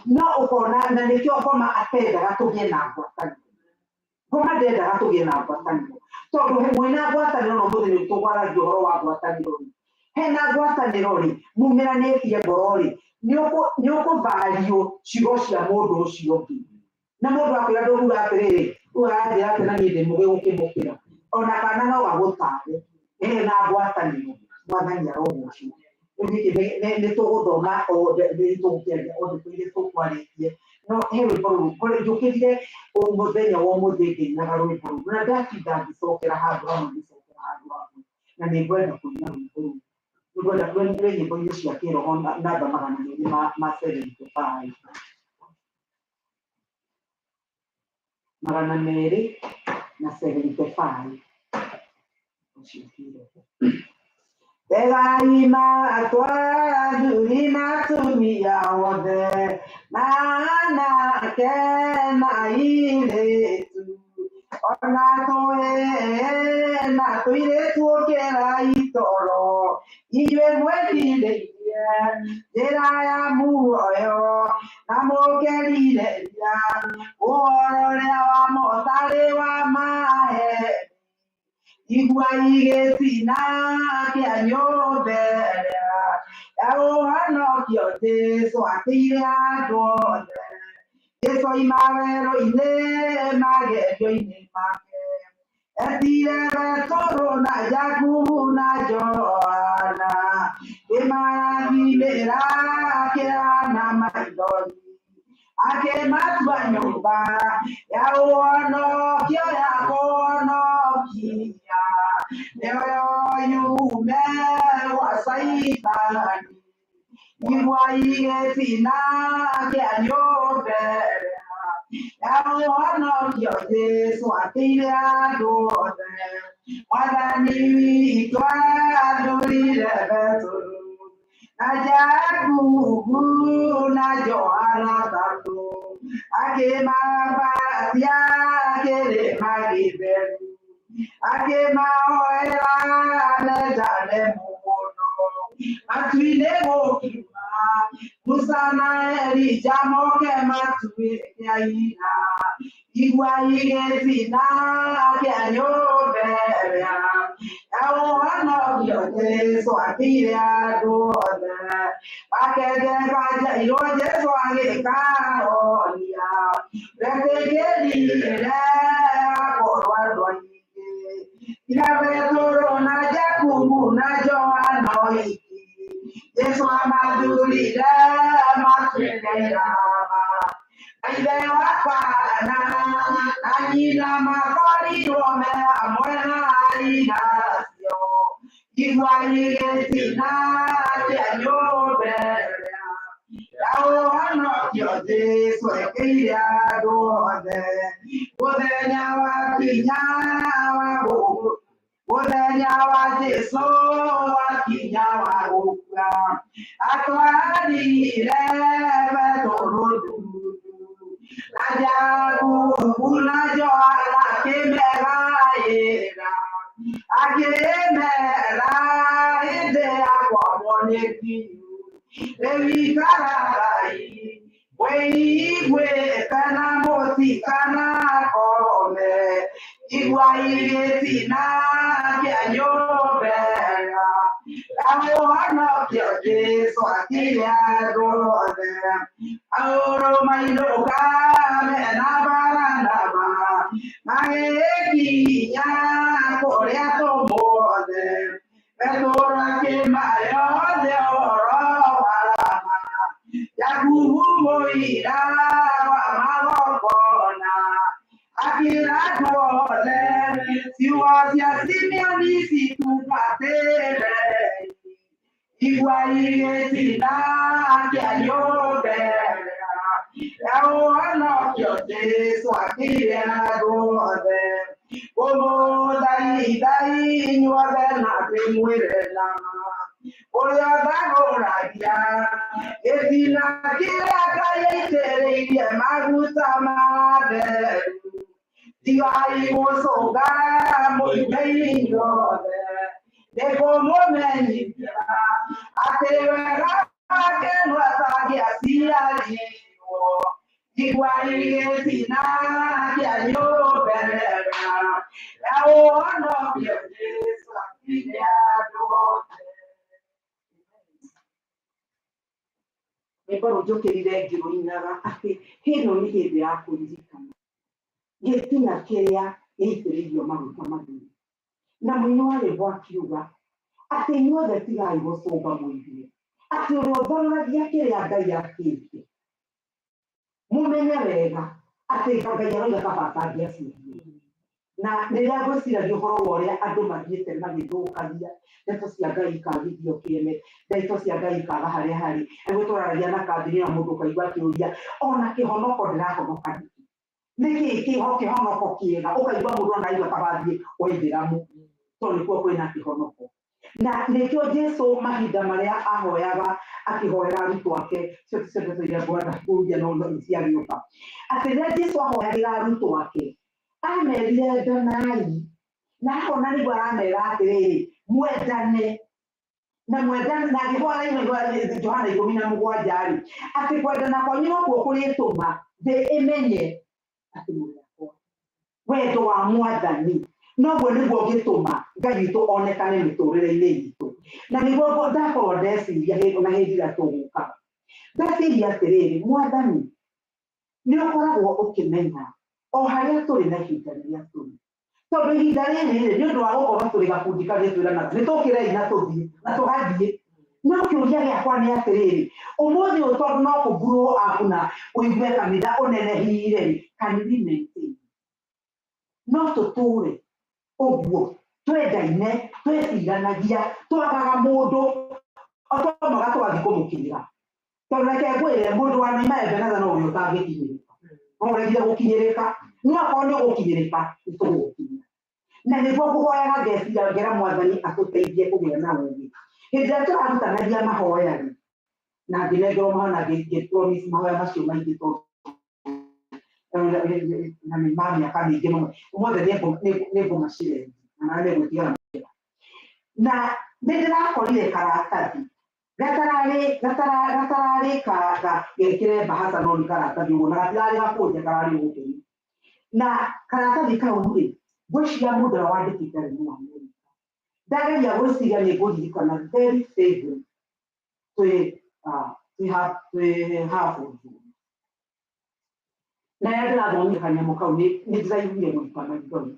No ũkona na nĩkĩo ngoma atendaga tũgĩe na ngwatanĩro. Ngoma ndendaga tũgĩe na ngwatanĩro. Tondũ mwĩna ngwatanĩro no mũthĩ nĩ tũkwaragia ũhoro wa ngwatanĩro rĩ. Hena ngwatanĩro rĩ, mumĩranĩtie ngoro rĩ, nĩ ũkũvario ciugo cia mũndũ ũcio ũngĩ. Na mũndũ akwĩra ndũruga atĩrĩrĩ, rĩu aranjĩra atĩ na niĩ ndĩ mũgĩ gũkĩmũkĩra. Ona kana no agũtare. Hena ngwatanĩro, Mwathani arogocwo. Rĩu gĩkĩ nĩ tũgũthoma o nĩ tũgũkĩaria o ndeto iria tũkwarĩtie. No he rwĩmbo rũrũ, njũkĩrire mũthenya wa ũmũthĩ ngĩinaga rwĩmbo rũrũ na ndatinda ngĩcokera handũ hamwe, ngĩcokera handũ hamwe. Na nĩ ngwenda kũina rwĩmbo rũrũ. Nĩ ngwenda rwĩ nyĩmbo-inĩ cia kĩroho namba magana merĩ ma 75. Magana merĩ na 75. Cia kĩroho. Tegai matwa athuri na atumia othe, na anake na airĩtu, ona tũhĩĩ na tũirĩtu ũkĩrai toro, inyuĩ mwĩrirĩirie njĩra ya muoyo, na mũkerirĩria ũhoro ũrĩa wa ma ũtarĩ wa maheni. Igua igĩtina kĩa nyũmba ĩrĩa ya ũhonokio Jesũ akĩire andũ othe. Jesũ oima werũ-inĩ magerio-inĩ make, etire Petero na Jakubu na Johana, akĩmarathimĩra akĩhana maithori, akĩmatua nyũmba ya ũhonokio ya kũhonokia, nĩyo yume gwa Caitani. Igua igĩtina kĩa nyũmba ĩrĩa ya ũhonokio Jesũ akĩire andũ othe. Mwathani witũ athurire Petero na Jakubu na Johana atatũ, akĩmambatia kĩrĩma gĩtheru, akĩmahoera mendane mũno. Matu-inĩ gũkiuma Musa na Elija moke matuĩke aira. Igua igĩtina kĩa nyũmba ĩrĩa ya ũhonokio Jesũ akĩire andũ othe. Makenge Jairũ Jesũ agĩkahonia. Retĩkĩrire akorwo andũ aingĩ. Tiga Petũrũ na Jakubu na Johana oiki. Jesũ amathurire matuĩke irama. Na ithe wa kana na nyina makorirwo me hamwe na acio. Igua igĩtina kĩa nyũmba ĩrĩa ya ũhonokio Jesũ ekĩire andũ othe. Mũthenya wakinya wa gũkua, mũthenya wa Jesũ wakinya wa gũkua, atwarire Petũrũ ndundu na Jakubu na Johana akĩmegaĩra, akĩmera hĩndĩ yakwa nĩ nginyu, rĩu ikaragai mwĩiguĩte na mũtikanakome. Igua igĩtina kĩa nyũmba ĩrĩa ya ũhonokio Jesũ akĩire andũ othe. Paulo mainũka mena Baranaba magĩkinya kũrĩa atũmwo othe. Petũrũ akĩmahe othe ũhoro wa ma. Jakubu mũira wa magongona akĩra andũ othe ciugo cia Simeoni citungatĩre. Igua igĩtina kĩa nyũmba ĩrĩa ya ũhonokio Jesũ akĩire andũ othe. Ngũmũthaitha inyuothe na ndĩmwĩre na ma, ũrĩa ũthagũragia gĩtina kĩrĩa Ngai aitĩrĩirie maguta matheru. Tigai gũcũnga mũigue inyuothe, nĩngũmũmenyithia atĩ wega wake no atangĩaciarirwo. Igua igĩtina kĩa nyũmba ĩrĩa ya ũhonokio Jesũ akĩire andũ othe. Rwĩmbo rũu njũkĩrire ngĩrũinaga atĩ ĩno nĩ hĩndĩ ya kũririkana gĩtina kĩrĩa gĩitĩrĩirio maguta matheru. Na mũini wa rwĩmbo akiuga atĩ inyuothe tigai gũcũnga mũigue atĩ ũrĩa ũthoragia kĩrĩa Ngai akĩte, mũmenye wega atĩ Ngai aroiga kaba atangĩaciarirwo. Na rĩrĩa ngwĩciragia ũhoro wa ũrĩa andũ mathiĩte magĩthũkagia ndeto cia Ngai ikagithio kĩene, ndeto cia Ngai ikaga harĩa harĩ, nĩguo twararagia na kambĩini na mũndũ ũkaigua akĩũria ona kĩhonoko ndĩrahonoka nĩkĩ, nĩkĩ kĩho kĩhonoko kĩega, ũkaigua mũndũ ona aigua ta wathiĩ waithĩramu tondũ nĩkuo kwĩna kĩhonoko. Na nĩkĩo Jesũ mahinda marĩa ahoyaga akĩhoera arutwo ake, cio ticio ndeto iria ngwenda kũria no no ciagĩũka, atĩ rĩrĩa Jesũ ahoyagĩra arutwo ake amerire endanai, na akona nĩguo aramera atĩrĩrĩ mwendane na mwendane, na angĩhoya Johana 17 rĩ, atĩ kwendana kwanyu nokuo kũrĩtũma thĩ ĩmenye atĩ mũrĩ akwa. Wendo wa Mwathani noguo nĩguo ũngĩtũma Ngai witũ onekane mĩtũrĩre-inĩ itũ. Na nĩguo ndakorwo ndeciria na hĩndĩ ĩrĩa tũgũkaga ndeciria atĩrĩrĩ, Mwathani nĩ ũkoragwo ũkĩmenya o harĩa tũrĩ na ihinda rĩrĩa tũrĩ, tondũ ihinda rĩrĩ rĩ, nĩ ũndũ wa gũkorwo tũrĩ gakundi karĩa twĩranaga nĩ tũkĩrei na tũthiĩ na tũgathiĩ. No kĩũria gĩakwa nĩ atĩrĩrĩ, ũmũthĩ ũyũ tondũ no kũ grow up na ũigue kanitha ũnenehire rĩ, can we maintain? No tũtũre ũguo twendaine, tweciranagia, twagaga mũndũ o twamaga tũgathiĩ kũmũkinyĩra, tondũ reke ngwĩre, mũndũ wa Naima Ebeneza no ũrĩa ũtangĩkinyĩrĩka, no ũregire gũkinyĩrĩka, no akorwo nĩ ũgũkinyĩrĩka nĩ tũgũgũkinyĩra. Na nĩguo ngũhoyaga ngeciria ngera Mwathani atũteithie kũgĩa na ũũgĩ hĩndĩ ĩrĩa tũrarutanagia mahoya rĩ, na ngĩnengerwo mahoya na ngĩ promise mahoya macio maingĩ, tondũ na nĩ ma mĩaka mĩingĩ mũno. Ũmũthĩ nĩ ngũmacirengi na nawe nĩ ngwĩtigĩra na nĩ ndĩrakorire karatathi gatararĩ gatararĩ ka gekĩre mbahaca, no nĩ karatathi ũguo na gatirarĩ gakũnje, kararĩ gũkĩri. Na karatathi kau rĩ, ngwĩciria mũndũ ũrĩa wandĩkĩte arĩ nĩ Amerika. Ndageria gwĩciria nĩ ngũririkana very vaguely twĩ twĩ haha bũrũri. Na rĩrĩa ndĩrathomire kanyamũ kau nĩ ndĩraiguire gũika maithori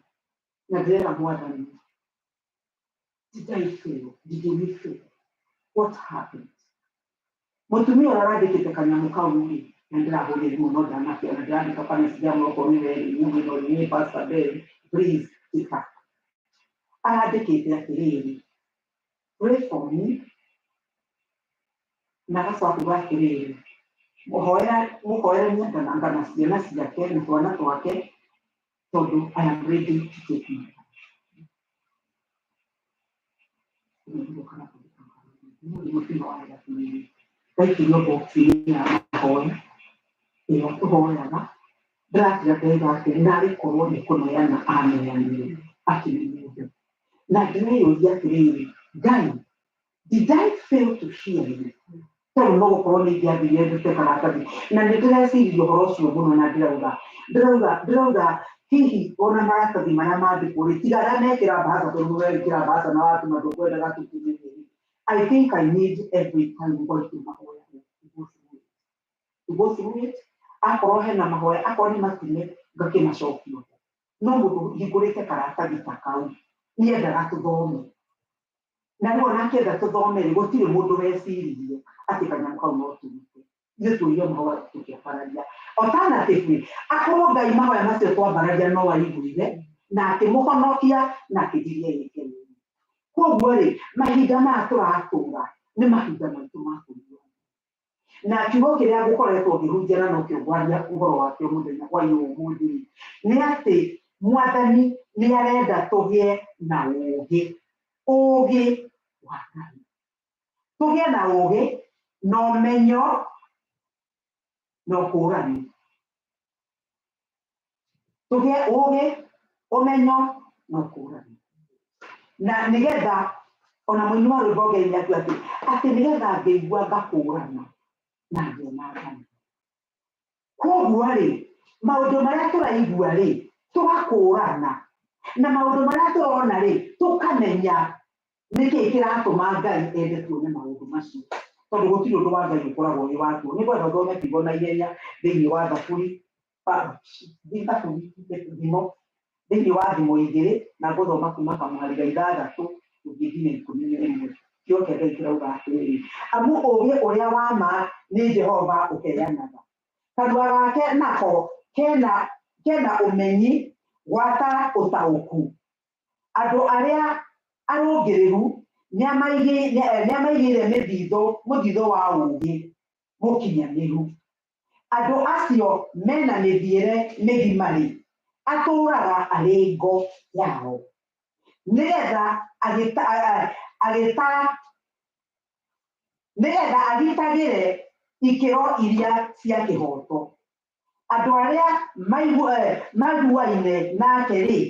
na ndĩrera Mwathani, did I fail? Did we fail? What happened? Mũtumia ũrĩa ũrandĩkĩte kanyamũ kau rĩ, na ndĩrahũrire thimũ no ndanakĩona, ndĩrandĩka kana cigamũ okorwo nĩ we rĩ, no nĩ Pastor Ben, please pick up. Arandĩkĩte atĩrĩrĩ, pray for me, na agacoka kuga atĩrĩrĩ, mũhoerania ngana ciana ciake na twana twake, tondũ I am ready to take my life. Ndaikĩrio box-inĩ ya mahoya ĩrĩa tũhoyaga, ndĩratiga ndaiga atĩrĩ, narĩ korwo nĩ kũneana aneanire akĩmenyete. Na ndĩreyũria atĩrĩrĩ, Ngai, did I fail to hear you? Tondũ no gũkorwo nĩ ingĩathire ndute karatathi. Na nĩ ndĩreciririe ũhoro ũcio mũno na ndĩrauga, ndĩrauga hihi ona maratathi marĩa mandĩkwo rĩ, tiga arĩa mekĩra mbahaca tondũ wekĩra mbahaca na watũma ndũkwendaga tũkinyĩrie. I think I need every time going to mahoya to go through it. To go through it, akorwo hena mahoya, akorwo nĩ matume, ngakĩmacokia. No mũndũ hingũrĩte karatathi ta kau, nĩendaga tũthome. Na rĩu ona akĩenda tũthome rĩ, gũtirĩ mũndũ weciririe atĩ kanyamũ kau no tũrute. Ithuĩ tuoire mahoya tũkĩambararia. Alternatively, akorwo Ngai mahoya macio twambararia no aiguire, na akĩmũhonokia na akĩgiria ĩke ũru. Koguo rĩ, mahinda maya tũratũra nĩ mahinda maitũ ma kũigua. Na kiugo kĩrĩa ngũkoretwo ngĩhunjia na nokĩo ngwaria ũhoro wakĩo mũthenya hwaĩ-inĩ wa ũmũthĩ rĩ, nĩ atĩ Mwathani nĩ arenda tũgĩe na ũũgĩ. Ũũgĩ wa Ngai. Tũgĩe na ũũgĩ na ũmenyo na ũkũũrani. Tũgĩe ũũgĩ, ũmenyo na ũkũũrani. Na nĩgetha ona mũini wa rwĩmbo Ngai nĩ akiuga atĩ nĩgetha ngĩigua ngakũũrana na ngĩona Ngai. Koguo rĩ, maũndũ marĩa tũraigua rĩ, tũgakũũrana, na maũndũ marĩa tũrona rĩ, tũkamenya nĩkĩĩ kĩratũma Ngai ende tuone maũndũ macio. Tondũ gũtirĩ ũndũ wa Ngai ũkoragwo wĩ wa tũhũ. Nĩ ngwenda ũthome kiugo na ihenya thĩinĩ wa Thaburi, Thaburi, thimo, thĩinĩ wa thimo igĩrĩ, na ngũthoma kuma kamũhari ga ithathatũ gũthiĩ nginya ikũmi na ĩmwe. Kiugo kĩa Ngai kĩrauga atĩrĩrĩ, amu ũũgĩ ũrĩa wa ma nĩ Jehova ũheanaga. Kanua gake nako kena ũmenyi gwata ũtaũku. Andũ arĩa arũngĩrĩru nĩamaigĩire mũthithũ wa ũũgĩ mũkinyanĩru. Andũ acio mena mĩthiĩre mĩgima-rĩ, atũũraga arĩ ngo yao, nĩgetha agitagĩre ikĩro iria cia kĩhooto. Andũ arĩa maiguaine nake-rĩ,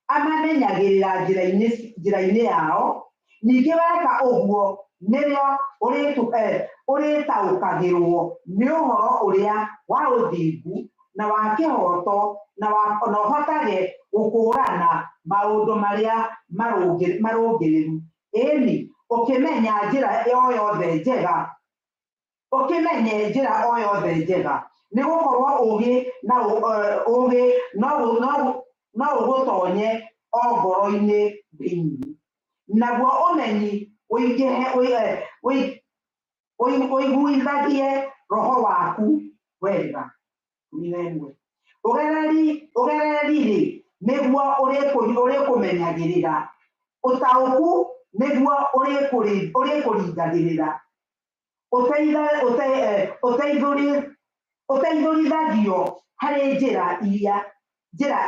amamenyagĩrĩra njĩra-inĩ yao, ningĩ weka ũguo nĩrĩo ũrĩtaũkagĩrwo nĩ ũhoro ũrĩa wa ũthingu na wa kĩhooto, na ũhotage gũkũũrana maũndũ marĩa marũngĩrĩru. Ĩni, ũkĩmenya njĩra o yothe njega, ũkĩmenye njĩra o yothe njega, nĩ gũkorwo ũũgĩ no ũgũtonye o ngoro-inĩ thĩinĩ, naguo ũmenyi ũiguithagie roho waku wega. 11. Ũgereri-rĩ, nĩguo ũrĩkũmenyagĩrĩra, ũtaũku nĩguo ũrĩkũringagĩrĩra, ũteithũrithagio harĩ njĩra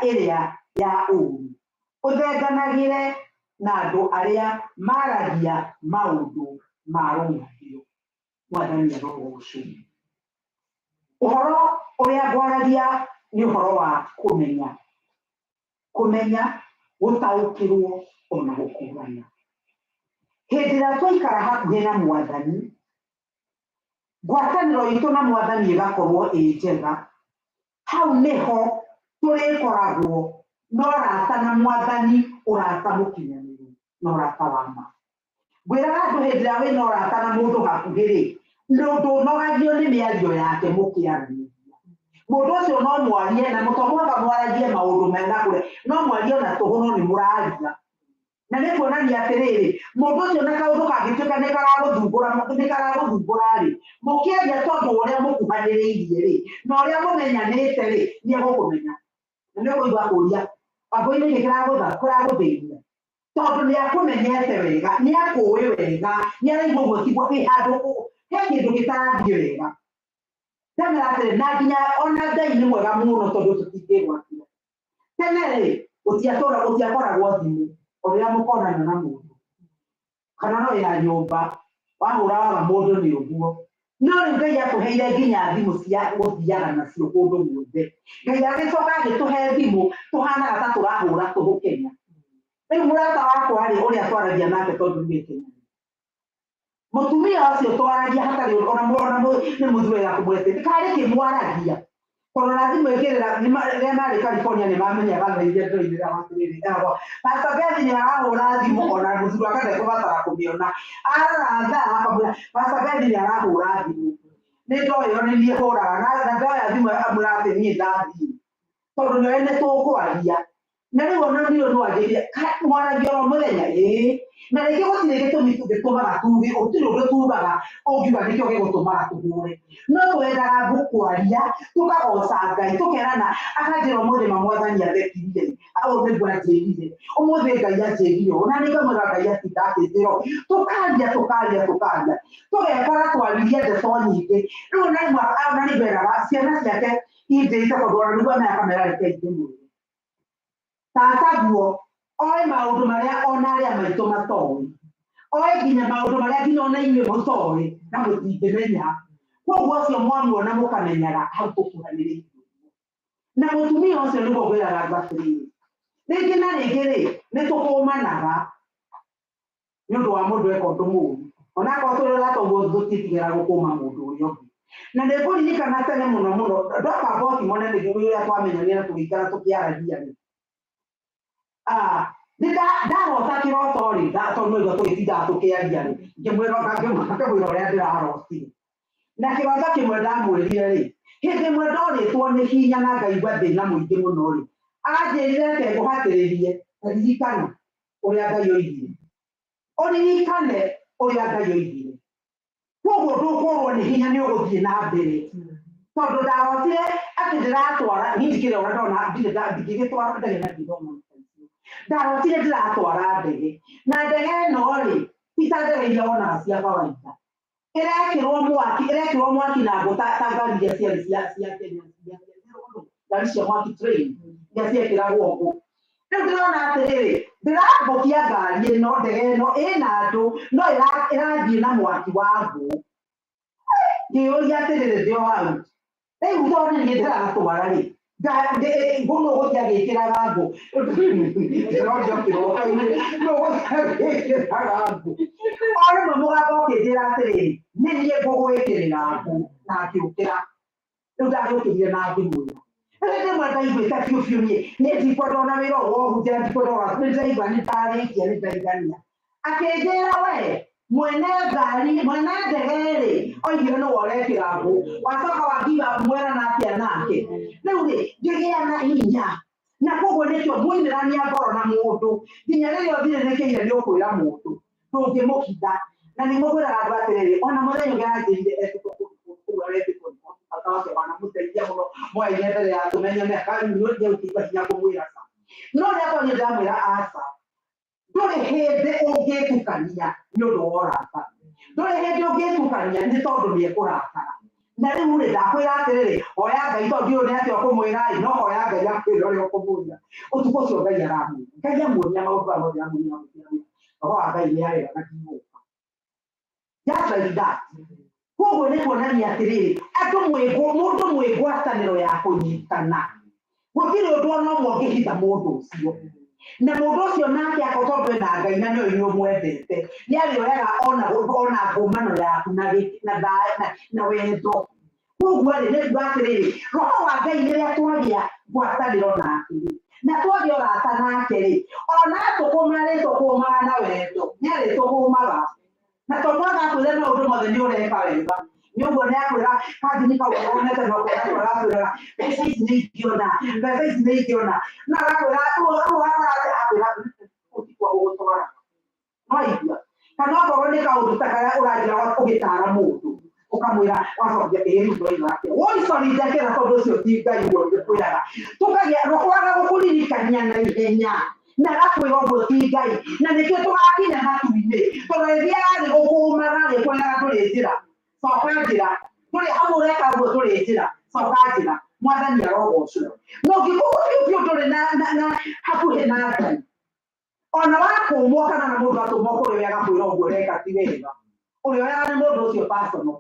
ĩrĩa ya ũũru, ũthenganagĩre na andũ arĩa maragia maũndũ ma rũng'athio. Mwathani arogocwo. Ũhoro ũrĩa ngwaragia nĩ ũhoro wa kũmenya, kũmenya, gũtaũkĩrwo ona gũkũũrana. Hĩndĩ ĩrĩa twaikara hakuhĩ na Mwathani, ngwatanĩro itũ na Mwathani ĩgakorwo ĩ njega, hau nĩho Tũrĩkoragwo na ũrata na Mwathani, ũrata mũkinyanĩru na ũrata wa ma. Ngwĩraga andũ hĩndĩ ĩrĩa wĩna ũrata na mũndũ hakuhĩ rĩ, ndũnogagio nĩ mĩario yake mũkĩaranĩria. Mũndũ ũcio no mwarie na to mũhaka mwaragie maũndũ mena kũrĩa, no mwarie ona tũhũ no nĩ mũraria. Na nĩ kuonania atĩrĩrĩ, mũndũ ũcio na kaũndũ kangĩtuĩka nĩ karagũthumbũra, nĩ karagũthumbũra rĩ, mũkĩaria tondũ wa ũrĩa mũkuhanĩrĩirie rĩ, na ũrĩa mũmenyanĩte rĩ, nĩ egũkũmenya. Na nĩ ũkũigua akũria, Wambũi nĩkĩ kĩragũthĩnia? Tondũ nĩ akũmenyete wega, nĩ akũĩ wega, nĩ araigua ũguo tiguo wĩ handũ, he kĩndũ gĩtarathiĩ wega. Ndamera atĩrĩ, na nginya ona Ngai nĩ mwega mũno tondũ tũtingĩgwatira. Tene rĩ, gũtiatũra gũtiakoragwo thimũ, o rĩrĩa mũkonana na mũndũ kana no ya nyũmba, wahũra waga mũndũ nĩ ũguo. No rĩu Ngai atũheire nginya thimũ cia gũthiaga nacio kũndũ guothe. Ngai agĩcoka agĩtũhe thimũ tũhanaga ta tũrahũra tũhũ Kenya. Rĩu mũrata wakwa rĩ, ũrĩa twaragia nake tondũ nĩ Kenya, mũtumia ũcio twaragia hatarĩ ona ona nĩ mũthuri wega kũmwete karĩ kĩmwaragia tondũ na thimũ ĩkĩrĩra rĩrĩa marĩ California nĩ mamenyaga thaa iria ndĩroimĩra atĩrĩrĩ eragwo Pastor Beth nĩ arahũra thimũ ona mũthuri wake ndekũbatara kũmĩona arora thaa akamwĩra Pastor Beth nĩ arahũra thimũ nĩ ndoyo nĩ niĩ hũraga na ndoya thimũ amwĩra atĩ niĩ ndathiĩ tondũ nĩoĩ nĩ tũkwaria. Na rĩu ona niĩ no anjĩrire mwaragia oro mũthenya ĩĩ na rĩngĩ gũtirĩ gĩtũmi tũngĩtũmaga tuge gũtirĩ ũndũ tugaga ũngiuga nĩkĩo gĩgũtũmaga tũhũre no twendaga kwaria tũkagoca Ngai tũkerana akanjĩra ũmũthĩ ma Mwathani athekirie au nĩguo anjĩrire ũmũthĩ Ngai anjĩrire ũũ na nĩ ngamwĩra Ngai atinda akĩnjĩra ũũ tũkaria tũkaria tũkaria tũgekora twaririe ndeto nyingĩ rĩu ona rĩmwe ona nĩ ngwĩraga ciana ciake indĩte tondũ ona nĩguo amenya akamera reke ndĩmwĩre tata guo oĩ maũndũ marĩa ona arĩa maitũ matoĩ oĩ nginya maũndũ marĩa nginya ona inyuĩ mũtoĩ na mũtingĩmenya koguo ũcio mwamuona mũkamenyaga hau tũkuhanĩrĩirie na mũtumia ũcio nĩguo ngwĩraga andũ atĩrĩrĩ rĩngĩ na rĩngĩ rĩ nĩ tũkũmanaga nĩ ũndũ wa mũndũ eka ũndũ mũru onakorwo tũrĩ ũrata ũguo tũtiĩtigĩra gũkũma mũndũ ũrĩa ũngĩ na nĩ ngũririkana tene mũno mũno ndoka Baltimore na nĩguo ũrĩa twamenyanire na tũgĩikara tũkĩaragia rĩ nĩ ndarota kĩroto rĩ tondũ nĩguo tũgĩtindaga tũkĩaria rĩ ngĩmwĩra ngĩmwĩra ũrĩa ndĩrarotire na kĩroto kĩmwe ndamwĩrire rĩ hĩndĩ ĩmwe ndorĩtwo nĩ hinya na ngaigua thĩna mũingĩ mũno rĩ anjĩrire reke ngũhatĩrĩrie na ririkana ũrĩa Ngai oigire ũririkane ũrĩa Ngai oigire koguo ndũkũrwo nĩ hinya nĩ ũgũthiĩ na mbere tondũ ndarotire atĩ ndĩratwara niĩ ndikĩrĩ ona ndona ndirĩ ndingĩgĩtwara ndege na ndithoma ndarotire ndĩratwara ndege na ndege ĩno rĩ ti ta ndege iria wonaga cia kawaida ĩrekĩrwo mwaki ĩrekĩrwo mwaki na ngũ ta ta ngari iria ciarĩ cia cia Kenya ngari cia mwaki train iria ciekĩragwo ngũ rĩu ndĩrona atĩrĩrĩ ndĩrambũkia ngari ĩno ndege ĩno ĩna andũ no ĩrathiĩ na mwaki wa ngũ ngĩyũria atĩrĩrĩ ndĩ o hau rĩu tondũ nĩ niĩ ndĩratwara rĩ ngũ nũ ũgũthiĩ agĩkĩraga ngũ ndĩrorio kĩroto-inĩ nũ ũgũthiĩ agĩkĩraga ngũ o rĩmwe mũgambo ũkĩnjĩra atĩrĩrĩ nĩ niĩ ngũgwĩkĩrĩra ngũ na ngĩũkĩra rĩu ndagĩũkĩrire na ngĩmwĩra rĩu rĩmwe ndaiguĩte biũ biũ niĩ niĩ ndikwenda ona wĩra ũyũ wa ũhunjia ndikwenda ona nĩ ndĩraigua nĩ ndarĩkia nĩ ndaigania akĩnjĩra we mwene ngari mwene ndege rĩ oigire nĩwe ũrekĩra ngũ wacoka wakiuga mwerana atĩa nake rĩu rĩ ngĩgĩa na hinya na koguo nĩkĩo mwoimĩrania ngoro na mũndũ nginya rĩrĩa ũthirĩrĩkĩire nĩ ũkwĩra mũndũ ndũngĩmũhitha na nĩ mũkwĩraga andũ atĩrĩrĩ ona mũthenya ũngĩ aranjĩrire etĩtwo kũu aretĩtwo bata wake wanamũteithia mũno mwaine mbere ya tũmenyane akanyuria ũkĩigua hinya kũmwĩra ca no rĩrĩa twaria ndĩramwĩra aca ndũrĩ hĩndĩ ũngĩtukania nĩ ũndũ wa ũrata ndũrĩ hĩndĩ ũngĩtukania nĩ tondũ nĩ ekũrakara na rĩu rĩ ndakwĩra atĩrĩrĩ hoya Ngai tondũ ndiũĩ nĩ atĩa ũkũmwĩra ĩ no hoya Ngai akwĩre ũrĩa ũkũmwĩra ũtukũ ũcio Ngai aramwĩra Ngai amuonia maũndũ maya mothe amuonia amuonia roho wa Ngai nĩ arega na ndigũka just like that koguo nĩ kuonania atĩrĩrĩ andũ mwĩ mũndũ mwĩ ngwatanĩro ya kũnyitana gũtirĩ ũndũ ona ũmwe ũngĩhitha mũndũ ũcio na mũndũ ũcio nake ako tondũ ena Ngai na nĩoĩ nĩ ũmwendete nĩ arĩoyaga ona ona ngũmano yaku na na na wendo koguo rĩ nĩ kuga atĩrĩrĩ roho wa Ngai rĩrĩa twagĩa ngwatanĩro kambuni kau wonete no kona arakwĩraga mbeca ici nĩ ingĩona, mbeca ici nĩ ingĩona, no arakwĩra ũũ wakora akwĩra ũtikwa ũgũtwara no aigua. Kana okorwo nĩ kaũndũ ta karĩa ũranjĩra ũgĩtara mũndũ ũkamwĩra wacokia ĩĩ rĩu ndoiga atĩa woicori ndekera tondũ ũcio ti Ngai ũguo ngũkwĩraga tũkagĩa rũkwaga gũkũririkania na ihenya na agakwĩra ũguo ti Ngai na nĩkĩo tũgakinya matu-inĩ tondũ rĩthiaga thĩ gũkũmaga rĩkwĩraga ndũrĩ njĩra coka njĩra ndũrĩ hau ũreka ũguo ndũrĩ njĩra coka njĩra mwathani arogocwo no ũngĩkorwo biũ biũ ndũrĩ na hakuhĩ na Ngai ona wakũmwo kana na mũndũ atũmwo kũrĩ we agakwĩra ũguo ũreka ti wega ũrĩa oyaga nĩ mũndũ ũcio personal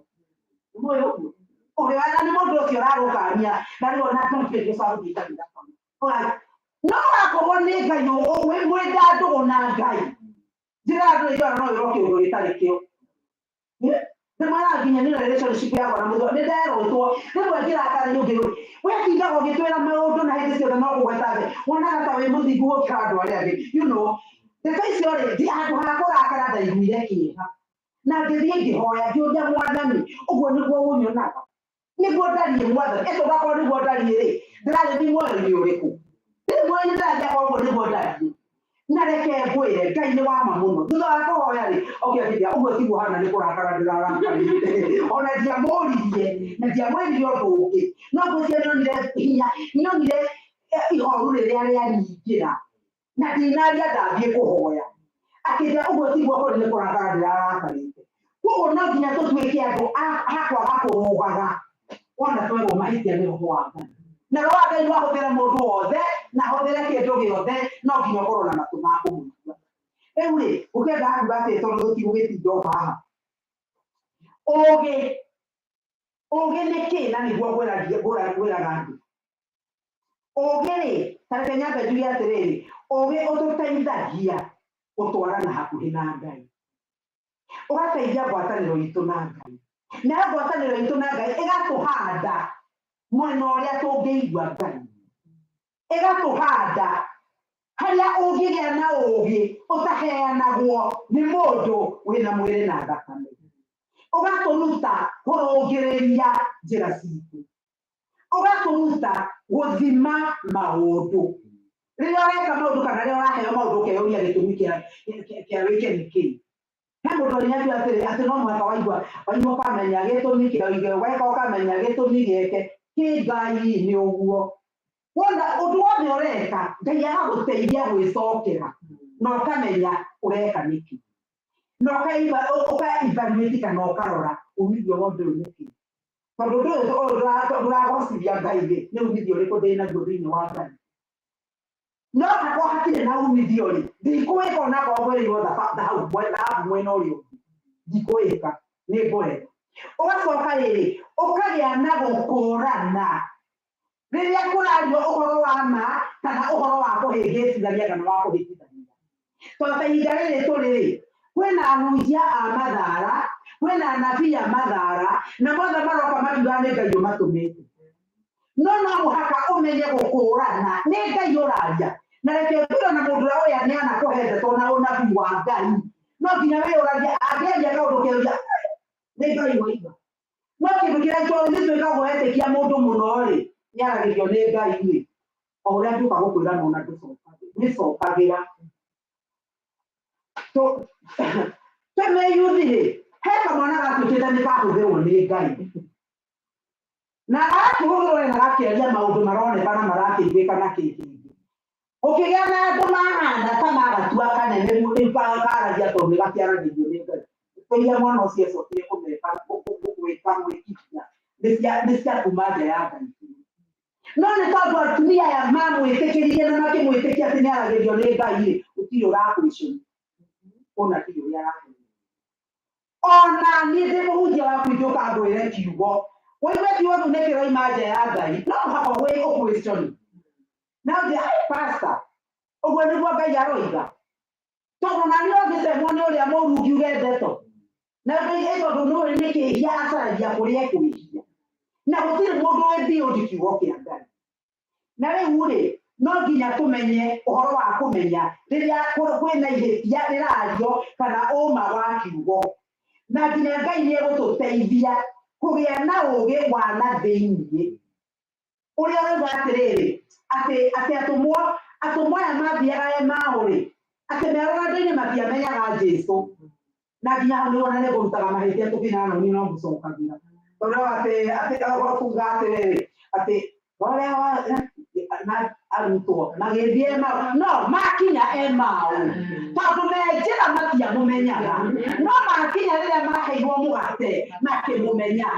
nĩmũĩ ũguo ũrĩa oyaga nĩ mũndũ ũcio ũragũkania na rĩu ona ndũngĩ ũcio gũthiĩ kanitha no wakorwo nĩ Ngai mwĩ ndũgũ na Ngai njĩra andũ ĩigana no ĩrwo kĩũndũ gĩtarĩ kĩo ndĩmwĩraga nginya nĩ relationship yakwa na mũthuri nĩ nderũtwo rĩmwe ngĩrakara nyũngĩ we tindaga ũgĩtwĩra maũndũ na hĩndĩ ciothe no kũgweta thĩ wonaga ta wĩ mũthingu gũkĩra andũ arĩa angĩ ndeto icio rĩ ndi handũ ha kũrakara ndaiguire kĩeha na ngĩthiĩ ngĩhoya ngĩũria mwathani ũguo nĩguo ũnyonaga nĩguo ndariĩ mwathani ĩtũ gakorwo nĩguo ndariĩ rĩ ndĩragĩthiĩ muoyo-inĩ ũrĩkũ rĩu muoyo-inĩ ndĩrathiĩ akorwo ũguo nĩguo ndariĩ na reke ngwĩre Ngai nĩ wama mũno thutha wa kũhoya rĩ oke akĩnjĩra ũguo tiguo hana nĩ kũrakara ndĩrarakarire ona ndiamũririe na ndiamwĩrire ũndũ ũngĩ no ngwĩciria nyonire hinya nyonire ihoru rĩrĩa rĩanyingĩra na ndinaria ndathiĩ kũhoya akĩnjĩra ũguo tiguo kũrĩ nĩ kũrakara ndĩrarakarĩte koguo no nginya tũtuĩke andũ a kwaga kũrũgaga wona twerwo mahĩtia nĩ roho wa Ngai na roho wa Ngai no ahũthĩre mũndũ wothe na ahũthĩre kĩndũ gĩothe no nginya ũkorwo na matũ ma kũmũigua rĩu rĩ ũkĩenda kuga atĩ tondũ tũtigũgĩtinda o haha ũgĩ ũgĩ nĩ kĩ na nĩguo ngwĩraga andũ ũgĩ rĩ ta reke nyambe njuge atĩrĩrĩ ũgĩ ũtũteithagia gũtwarana hakuhĩ na Ngai ũgateithia ngwatanĩro itũ na Ngai nayo ngwatanĩro itũ na Ngai ĩgatũhanda mwena ũrĩa tũngĩigua Ngai ĩgatũhanda harĩa ũngĩgĩa na ũgĩ ũtaheanagwo nĩ mũndũ wĩna mwĩrĩ na thakame ũgatũruta kũrũngĩrĩria njĩra citũ ũgatũruta gũthima maũndũ rĩrĩa ũreka maũndũ kana rĩrĩa ũraheo maũndũ ũkeyũria gĩtũmi kĩa wĩke nĩ kĩĩ he mũndũ ũrĩa atĩrĩ atĩ no mũhaka waigua waigua ũkamenya gĩtũmi kĩa ũige weka ũkamenya gĩtũmi gĩake kĩ Ngai nĩ ũguo wona ũndũ wothe ũreka Ngai agagũteithia gwĩcokera na ũkamenya ũreka nĩkĩ na ũka evaluate kana ũkarora umithio wa ũndũ ũyũ nĩkĩ tondũ ũndũ ũyũ ndũragocithia Ngai rĩ nĩ umithio ũrĩkũ ndĩ naguo thĩinĩ wa Ngai no hakorwo hatirĩ na umithio rĩ ndikũwĩka onakorwo ngwĩrĩirwo thahabu mwena ũrĩa ũngĩ ndikũwĩka nĩ ngũrega ũgacoka rĩrĩ ũkagĩa na gũkũrana rĩrĩa kũrario ũhoro wa ma kana ũhoro wa kũhĩngĩcithania kana wa kũhĩtithania tondũ ta ihinda rĩrĩ tũrĩ rĩ kwĩna ahunjia a mathara kwĩna anabii a mathara na mothe maroka makiuga nĩ Ngai ũmatũmĩte no no mũhaka ũmenye gũkũrana nĩ Ngai ũraria na reke ngwĩre na mũndũ ũrĩa ũyũ nĩ anakũhe ndeto na ũnabii wa Ngai no nginya wĩyũragie angĩaria kaũndũ keuria nĩ Ngai waiga no kĩndũ kĩrĩa nĩ twĩkagwo etĩkia mũndũ mũno rĩ nĩaragĩrio nĩ Ngai rĩ o ũrĩa ngĩũka gũkwĩra nona ndũcokagĩra twĩ mĩyuthi rĩ he kamwana gatuĩkĩte nĩ kahũthĩrwo nĩ Ngai na gakĩhũthĩrwo na gakĩaria maũndũ maronekana marakĩiguĩka na kĩkĩngĩ ũkĩgĩa na andũ mahana ta magatua kanene rĩu karagia tondũ nĩ gakĩaragĩrio nĩ Ngai iria mwana ũcio acokire kũmeka gwĩka gwĩkithia nĩ cia kuma nja ya Ngai no nĩ tondũ atumia aya mamwĩtĩkĩririe na makĩmwĩtĩkia atĩ nĩ aragĩrio nĩ Ngai rĩ gũtirĩ ũrakwĩcũni ũnabii ũrĩa araheana ona niĩ ndĩ mũhunjia waku ingĩũka ngwĩre kiugo ũigue kiugo kĩu nĩ kĩroima nja ya Ngai no mũhaka ũkwĩcũni na ũnjĩre ai pastor ũguo nĩguo Ngai aroiga tondũ na niĩ ũngĩtemwo nĩ ũrĩa mũru ngiuge ndeto na Ngai tondũ nĩũĩ nĩ kĩhia acaragia kũrĩa ekwĩhia na gũtirĩ mũndũ wĩ beyond kiugo kĩa Ngai na rĩu rĩ no nginya tũmenye ũhoro wa kũmenya rĩrĩa kwĩna ihĩtia rĩrario kana ũma wa kiugo na nginya Ngai nĩ egũtũteithia Kũgĩa na ũũgĩ wa na thĩiniĩ ũrĩa ũrauga atĩrĩrĩ, atĩ atĩ atũmwo atũmwo aya mathiaga Emau rĩ, atĩ me rũgendo-inĩ matiamenyaga Jesu. Na nginya hau nĩguo na nĩngũrutaga mahĩtia tũkĩinaga na niĩ no ngũcokagĩra. Tondũ atĩ atĩ kuga atĩrĩrĩ, atĩ ũrĩa wa na arutwo magĩthiĩ Emau, no makinya Emau tondũ me njĩra matiamũmenyaga, no makinya rĩrĩa maheirwo mũgate makĩmũmenya.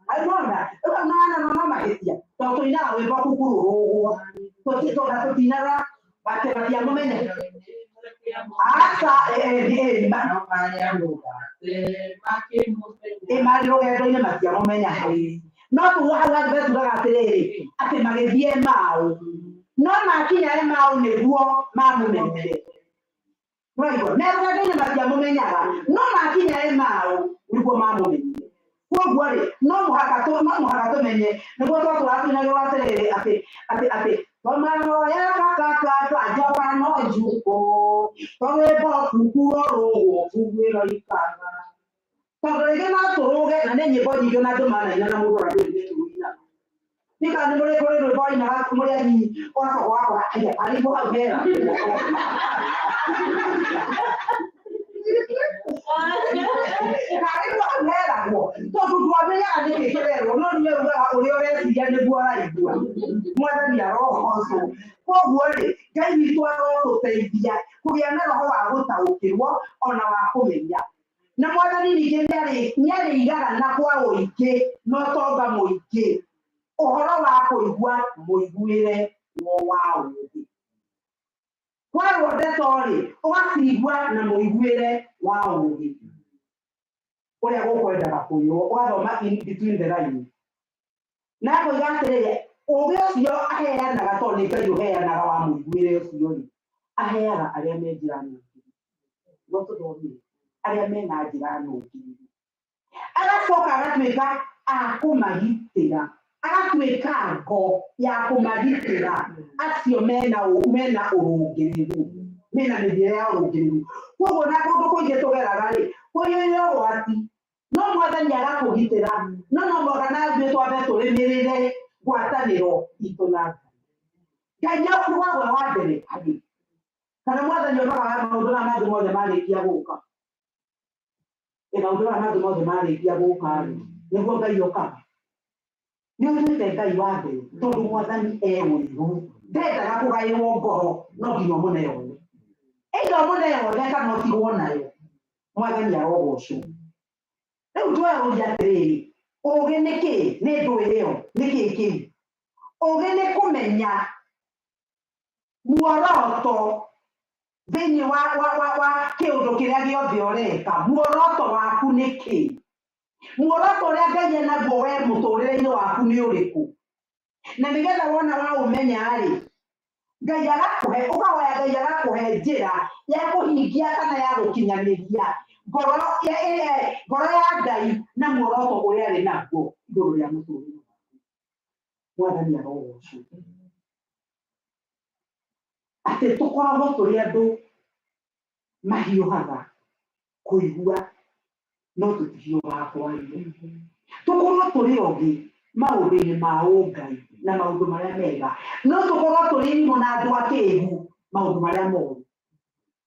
Aigona rĩu nana no mahĩtia tondũ tũinaga rwĩmbo kukurũrũgwo tũtinaga atĩ matiamũmenya. Aca, marĩ rũgendo-inĩ matiamũmenya. No tuga hau hangĩ tugaga atĩrĩrĩ, atĩ magĩthiĩ Emau, no makinya Emau nĩguo mamũmenyire. Ũraigua? Me rũgendo-inĩ matiamũmenyaga, no makinya Emau nĩguo mamũmenyire. Koguo rĩ, no mũhaka tũ no mũhaka tũmenye nĩguo twatũraga tũinagĩrwo atĩrĩrĩ, atĩ atĩ atĩ tũmahoya kakaka njoka no njukũ tũrwĩmbo kukuo rũgwo kuguĩroikaga. Tondũ rĩngĩ no tũrũge na nĩ nyĩmbo nyingĩ ona andũ manaina na mũndũ ona ndũĩ nĩ tũrũinaga. Nĩ kana nĩ mũrĩ kũrĩ rwĩmbo wainaga mũrĩ anyinyi ũgacoka ũgakora aya arĩguo hau hera. Karĩguo hau heragwo tondũ ndwamenyaga nĩkĩ kĩrerwo no nĩwe ugaga ũrĩa ũreciria nĩguo ũraigua. Mwathani arogocwo. Koguo rĩ, Ngai witũ arotũteithia kũgĩa na roho wa gũtaũkĩrwo ona wa kũmenya. Na Mwathani ningĩ nĩarĩigaga na kwa ũingĩ na ũtonga mũingĩ ũhoro wa kũigua mũiguĩre wo wa ũũgĩ. Kwerwo ndeto-rĩ, ũgacigua na mũiguĩre wa ũũgĩ ũrĩa gũkwendaga kwĩrwo, ũgathoma in between the line. Na akoiga atĩrĩrĩ, ũũgĩ ũcio aheanaga tondũ nĩ Ngai ũheanaga wa mũiguĩre ũcio-rĩ, aheaga arĩa me njĩra nũngĩrĩru. Nĩguo tũthomire, arĩa mena njĩra nũngĩrĩru. Agacoka agatuĩka a kũmagitĩra, agatuĩka ngo ya kũmagitĩra acio mena mena ũrũngĩrĩru, mena mĩthiĩre ya ũrũngĩrĩru. Koguo na kũndũ kũingĩ tũgeraga-rĩ, kũiyũire ũgwati. No Mwathani agakũgitĩra, no no mũhaka na ithuĩ twambe tũrĩmĩrĩre ngwatanĩro itũ na Ngai. Ngai nĩ akoragwo wa mbere harĩ kana Mwathani onaga maũndũ maya mangĩ mothe marĩkia gũka. Ĩ maũndũ maya mangĩ mothe marĩkia gũka rĩ, nĩguo Ngai okaga. Nĩ ũtuĩte Ngai wa mbere tondũ Mwathani e ũiru, ndendaga kũgaĩrwo ngoro, no nginya ũmũne yothe. Either ũmũne yothe kana ũtigwo nayo. Mwathani arogocwo. Rĩu tweyũria atĩrĩrĩ, ũũgĩ nĩ kĩĩ? Nĩ ndũĩ ĩyo? Nĩ kĩĩ kĩu? Ũũgĩ nĩ kũmenya muoroto thĩinĩ wa, wa, wa, wa kĩũndũ kĩrĩa gĩothe ũreka. Muoroto waku nĩ kĩĩ? Muoroto ũrĩa Ngai enaguo we mũtũrĩre-inĩ waku nĩ ũrĩkũ? Na nĩgetha wona waũmenya-rĩ, Ngai agakũhe, ũkahoya Ngai agakũhe njĩra ya kũhingia kana ya gũkinyanĩria ngoro ya, ngoro ya Ngai na muoroto ũrĩa arĩ naguo igũrũ rĩa mũtũrĩre waku. Mwathani arogocwo. Atĩ tũkoragwo tũrĩ andũ mahiũhaga kũigua no tũtihiũhaga kwaria. Tũkorwo tũrĩ ogĩ maũndũ-inĩ ma ũngai na maũndũ marĩa mega, no tũkorwo tũrĩ irimũ na andũ akĩgu maũndũ marĩa moru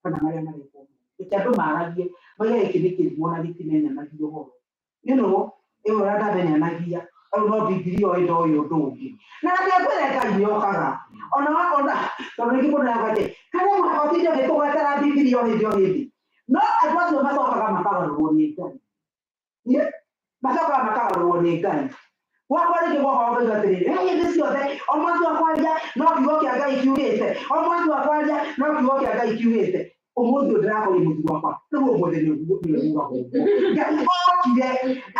kana marĩa marekwo moru. Reke andũ maragie moige gĩkĩ nĩ kĩrimũ ona gĩtimenyanagia ũhoro. You know, ĩyo ũrĩa ndamenyanagia rĩu no Bibilia oĩ ndoĩ ũndũ ũngĩ. Na reke ngwĩre Ngai nĩ okaga. Ona ona tondũ rĩngĩ mũndũ arauga atĩ kana mũhaka ũtinde ũgĩtũgwetera Bibilia o hĩndĩ o hĩndĩ. No andũ acio macokaga makagarũrwo nĩ Ngai. Nĩ macokaga makagarũrwo nĩ Ngai. Gwakwa rĩngĩ gwoka ũkoiga atĩrĩrĩ, "Hey, hĩndĩ ciothe o mwatua kwaria no kiugo kĩa Ngai kiugĩte, o mwatua kwaria no kiugo kĩa Ngai kiugĩte." Ũmũthĩ ũyũ ndĩrakoria mũthuri wakwa, rĩu ũmũthĩ nĩ ũguo nĩ ugaga ũguo. Ngai okire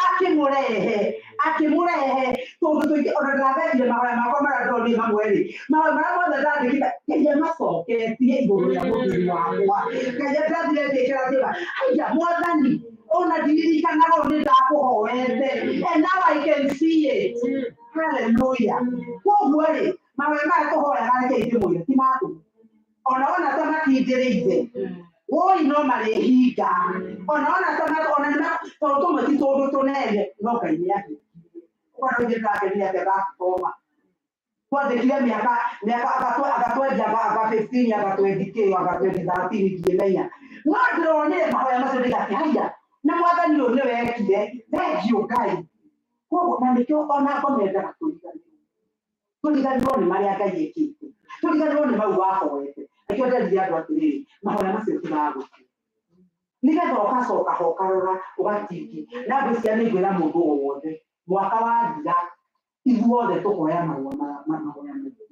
akĩmũrehe, akĩmũrehe tondũ tũingĩ ona ndĩrathekire mahoya makwa marĩa ndĩronire mamwe rĩ, mahoya marĩa mothe ndandĩkĩte Ngai amacoketie igũrũ rĩa mũthuri wakwa. Ngai andathire ngĩkĩra ngĩuga, haiya Mwathani, ona ndiririkanaga ũũ nĩ ndakũhoete and now I can see it. Hallelujah. Koguo rĩ, mahoya maya tũhoyaga reke ndĩmwĩre ti ma tũhũ. Ona wona ta matindĩrĩire, Woi no marĩhinga. Ona ona ta ona nĩ tondũ tũmwe ti tũndũ tũnene no Ngai nĩ ahingirie. Ũguo no ithuĩ tũrakenire atĩa gathoma. Twandĩkire mĩaka mĩaka agatwendia anga 15 anga 20 k anga 2013 ndiĩmenya. No ndĩronire mahoya macio ndĩga atĩ haiya na mwathani ũyũ nĩwe ekire thengiũ Ngai. Koguo na nĩkĩo ona ngoma endaga tũriganĩrwo. Tũriganĩrwo nĩ marĩa Ngai ekĩte. Tũriganĩrwo nĩ mau wahoete. Nĩkĩo nderire andũ atĩrĩrĩ, mahoya macio ti ma gũte. Nĩgetha ũgacoka ho ũkarora ũgatiki. Na ngwĩciria nĩ ngwĩra mũndũ o wothe, mwaka wathira ithuothe tũkoya marũa mahoya maitũ.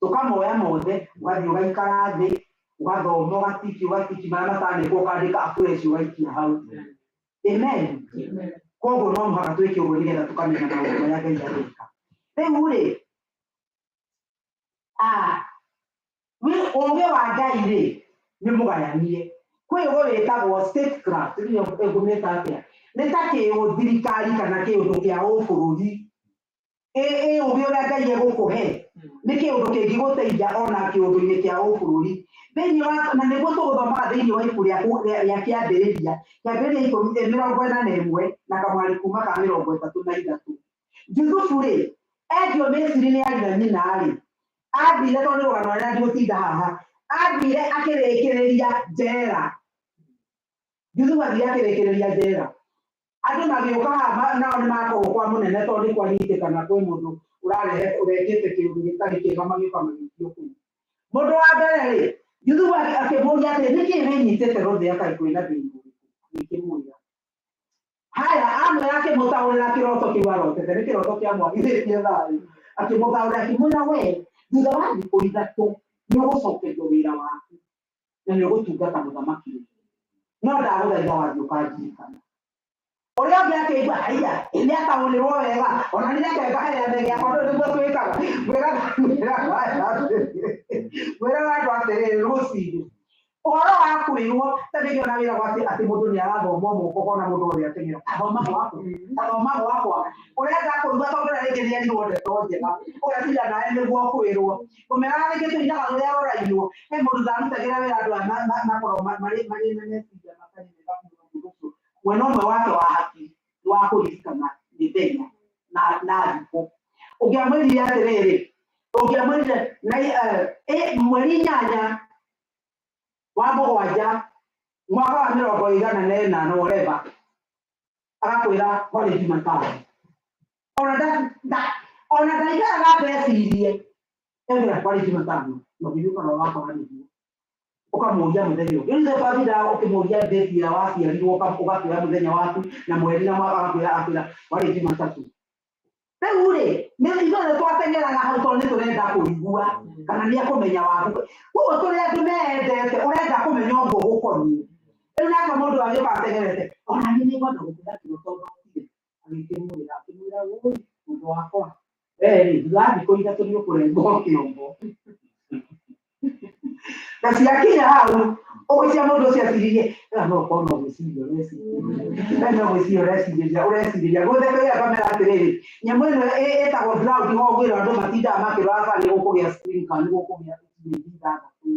Tũkamoya mothe, ũgathiĩ ũgaikara thĩ, ũgathoma ũgatiki ũgatiki marĩa matanĩkwo ũkandĩka afresh ũgaikia hau. Amen. Koguo no mũhaka twĩke ũguo nĩgetha tũkamenya maũndũ marĩa Ngai areka. Rĩu rĩ, ũũgĩ wa Ngai rĩ, nĩ mũgayanie. Kwĩ ũgĩ wĩtagwo statecraft, rĩu ngũmĩta atĩa? Nĩ ta kĩũthirikari kana kĩũndũ kĩa ũbũrũri. Ĩ ũgĩ ũrĩa Ngai egũkũhe nĩ kĩũndũ kĩngĩgũteithia ona kĩũndũ-inĩ kĩa ũbũrũri. Thĩinĩ wa, na nĩguo tũgũthomaga thĩinĩ wa ibuku rĩa kĩambĩrĩria, kĩambĩrĩria ikũmi, 41 na kamwari kuma ka 33. Juthubu rĩ, endio Misiri nĩ ariũ a nyina rĩ, athire tondũ nĩ rũgano rũrĩa ndigũtinda haha, athire akĩrĩkĩrĩria njera. Juthubu athire akĩrĩkĩrĩria njera. Andũ magĩũka haha nao nĩ makorwo kwa mũnene tondũ nĩ kwanyitĩkana kwĩ mũndũ ũrarehe ũrekĩte kĩũndũ gĩtarĩ kĩega magĩũka magĩikio kũu. Mũndũ wa mbere rĩ, Juthubu akĩmũria atĩrĩ, nĩkĩĩ wĩnyitĩte rũthĩa kaĩ kwĩna thĩna ũrĩkũ? Agĩkĩmwĩra. Haya, amwĩra akĩmũtaũrĩra kĩroto kĩu arotete, nĩ kĩroto kĩamwagithĩtie thayũ. Akĩmũtaũrĩra akĩmwĩra we, thutha wa thikũ ithatũ nĩ ũgũcokerio wĩra waku na nĩ ũgũtungata mũthamaki ũyũ. No ndagũthaitha wathiĩ ũkandirikana. Ũrĩa ũngĩ akĩigua, haiya, nĩ ataũrĩrwo wega, ona nĩ reke ngaheane gĩakwa ndũĩ nĩguo twĩkaga. Ngwĩraga ngwĩraga andũ atĩrĩrĩ rũcinĩ, ũhoro wa kwĩrwo ta rĩngĩ ona wĩra atĩ atĩ mũndũ nĩ arathoma moko kona mũndũ ũrĩa ateng'era athoma gwakwa athoma gwakwa ũrenda kũigua tondũ ũrĩa rĩngĩ nĩerirwo ndeto njega ũgatinda nawe nĩguo kwĩrwo kũmeraga rĩngĩ tũinaga rũrĩa rũrainwo he mũndũ ndarutagĩra wĩra andũ aya makoragwo marĩ na meciria matarĩ mega mũno mũndũ ũcio mwena ũmwe wake wa hakiri nĩ wa kũririkana mĩthenya na thikũ ũngĩamwĩrire atĩrĩrĩ ũngĩamwĩrire na mweri inyanya wa mũgwanja mwaka wa 88 whatever agakwĩra kwarĩ Jumatano ona ona ndaikaraga ndecirie egwĩra kwarĩ Jumatano na ũgĩthiĩ ũkarora wakora nĩguo ũkamũria mũthenya ũngĩ rĩu twatinda ũkĩmũria date ĩrĩa waciarirwo ũgakwĩra mũthenya waku na mweri na mwaka agakwĩra akwĩra warĩ Jumatatũ rĩu rĩ nĩ ithuothe twateng'eraga hau tondũ nĩ tũrenda kũigua kana nĩ ekũmenya waku koguo tũrĩ andũ meendete ũrenda kũmenya ũguo gũkoniĩ rĩu nake mũndũ agĩũka ateng'erete ona niĩ nĩngwenda gũkwĩra kĩroto ndotire agĩkĩmwĩra akĩmwĩra wũi mũndũ wakwa we rĩ thutha wa thikũ ithatũ nĩ ũkũrengwo kĩongo na ciakinya hau ũgũcia mũndũ ũcio aciririe ĩra no ũkorwo no gwĩciria ũreciria we no gwĩciria ũrecirĩria ũrecirĩria gũthekagia ngamera atĩrĩrĩ nyamũ ĩno ĩtagwo drought ho ngwĩra andũ matindaga makĩrora kana nĩ gũkũgĩa spring kana nĩ gũkũgĩa mĩeri ithathatũ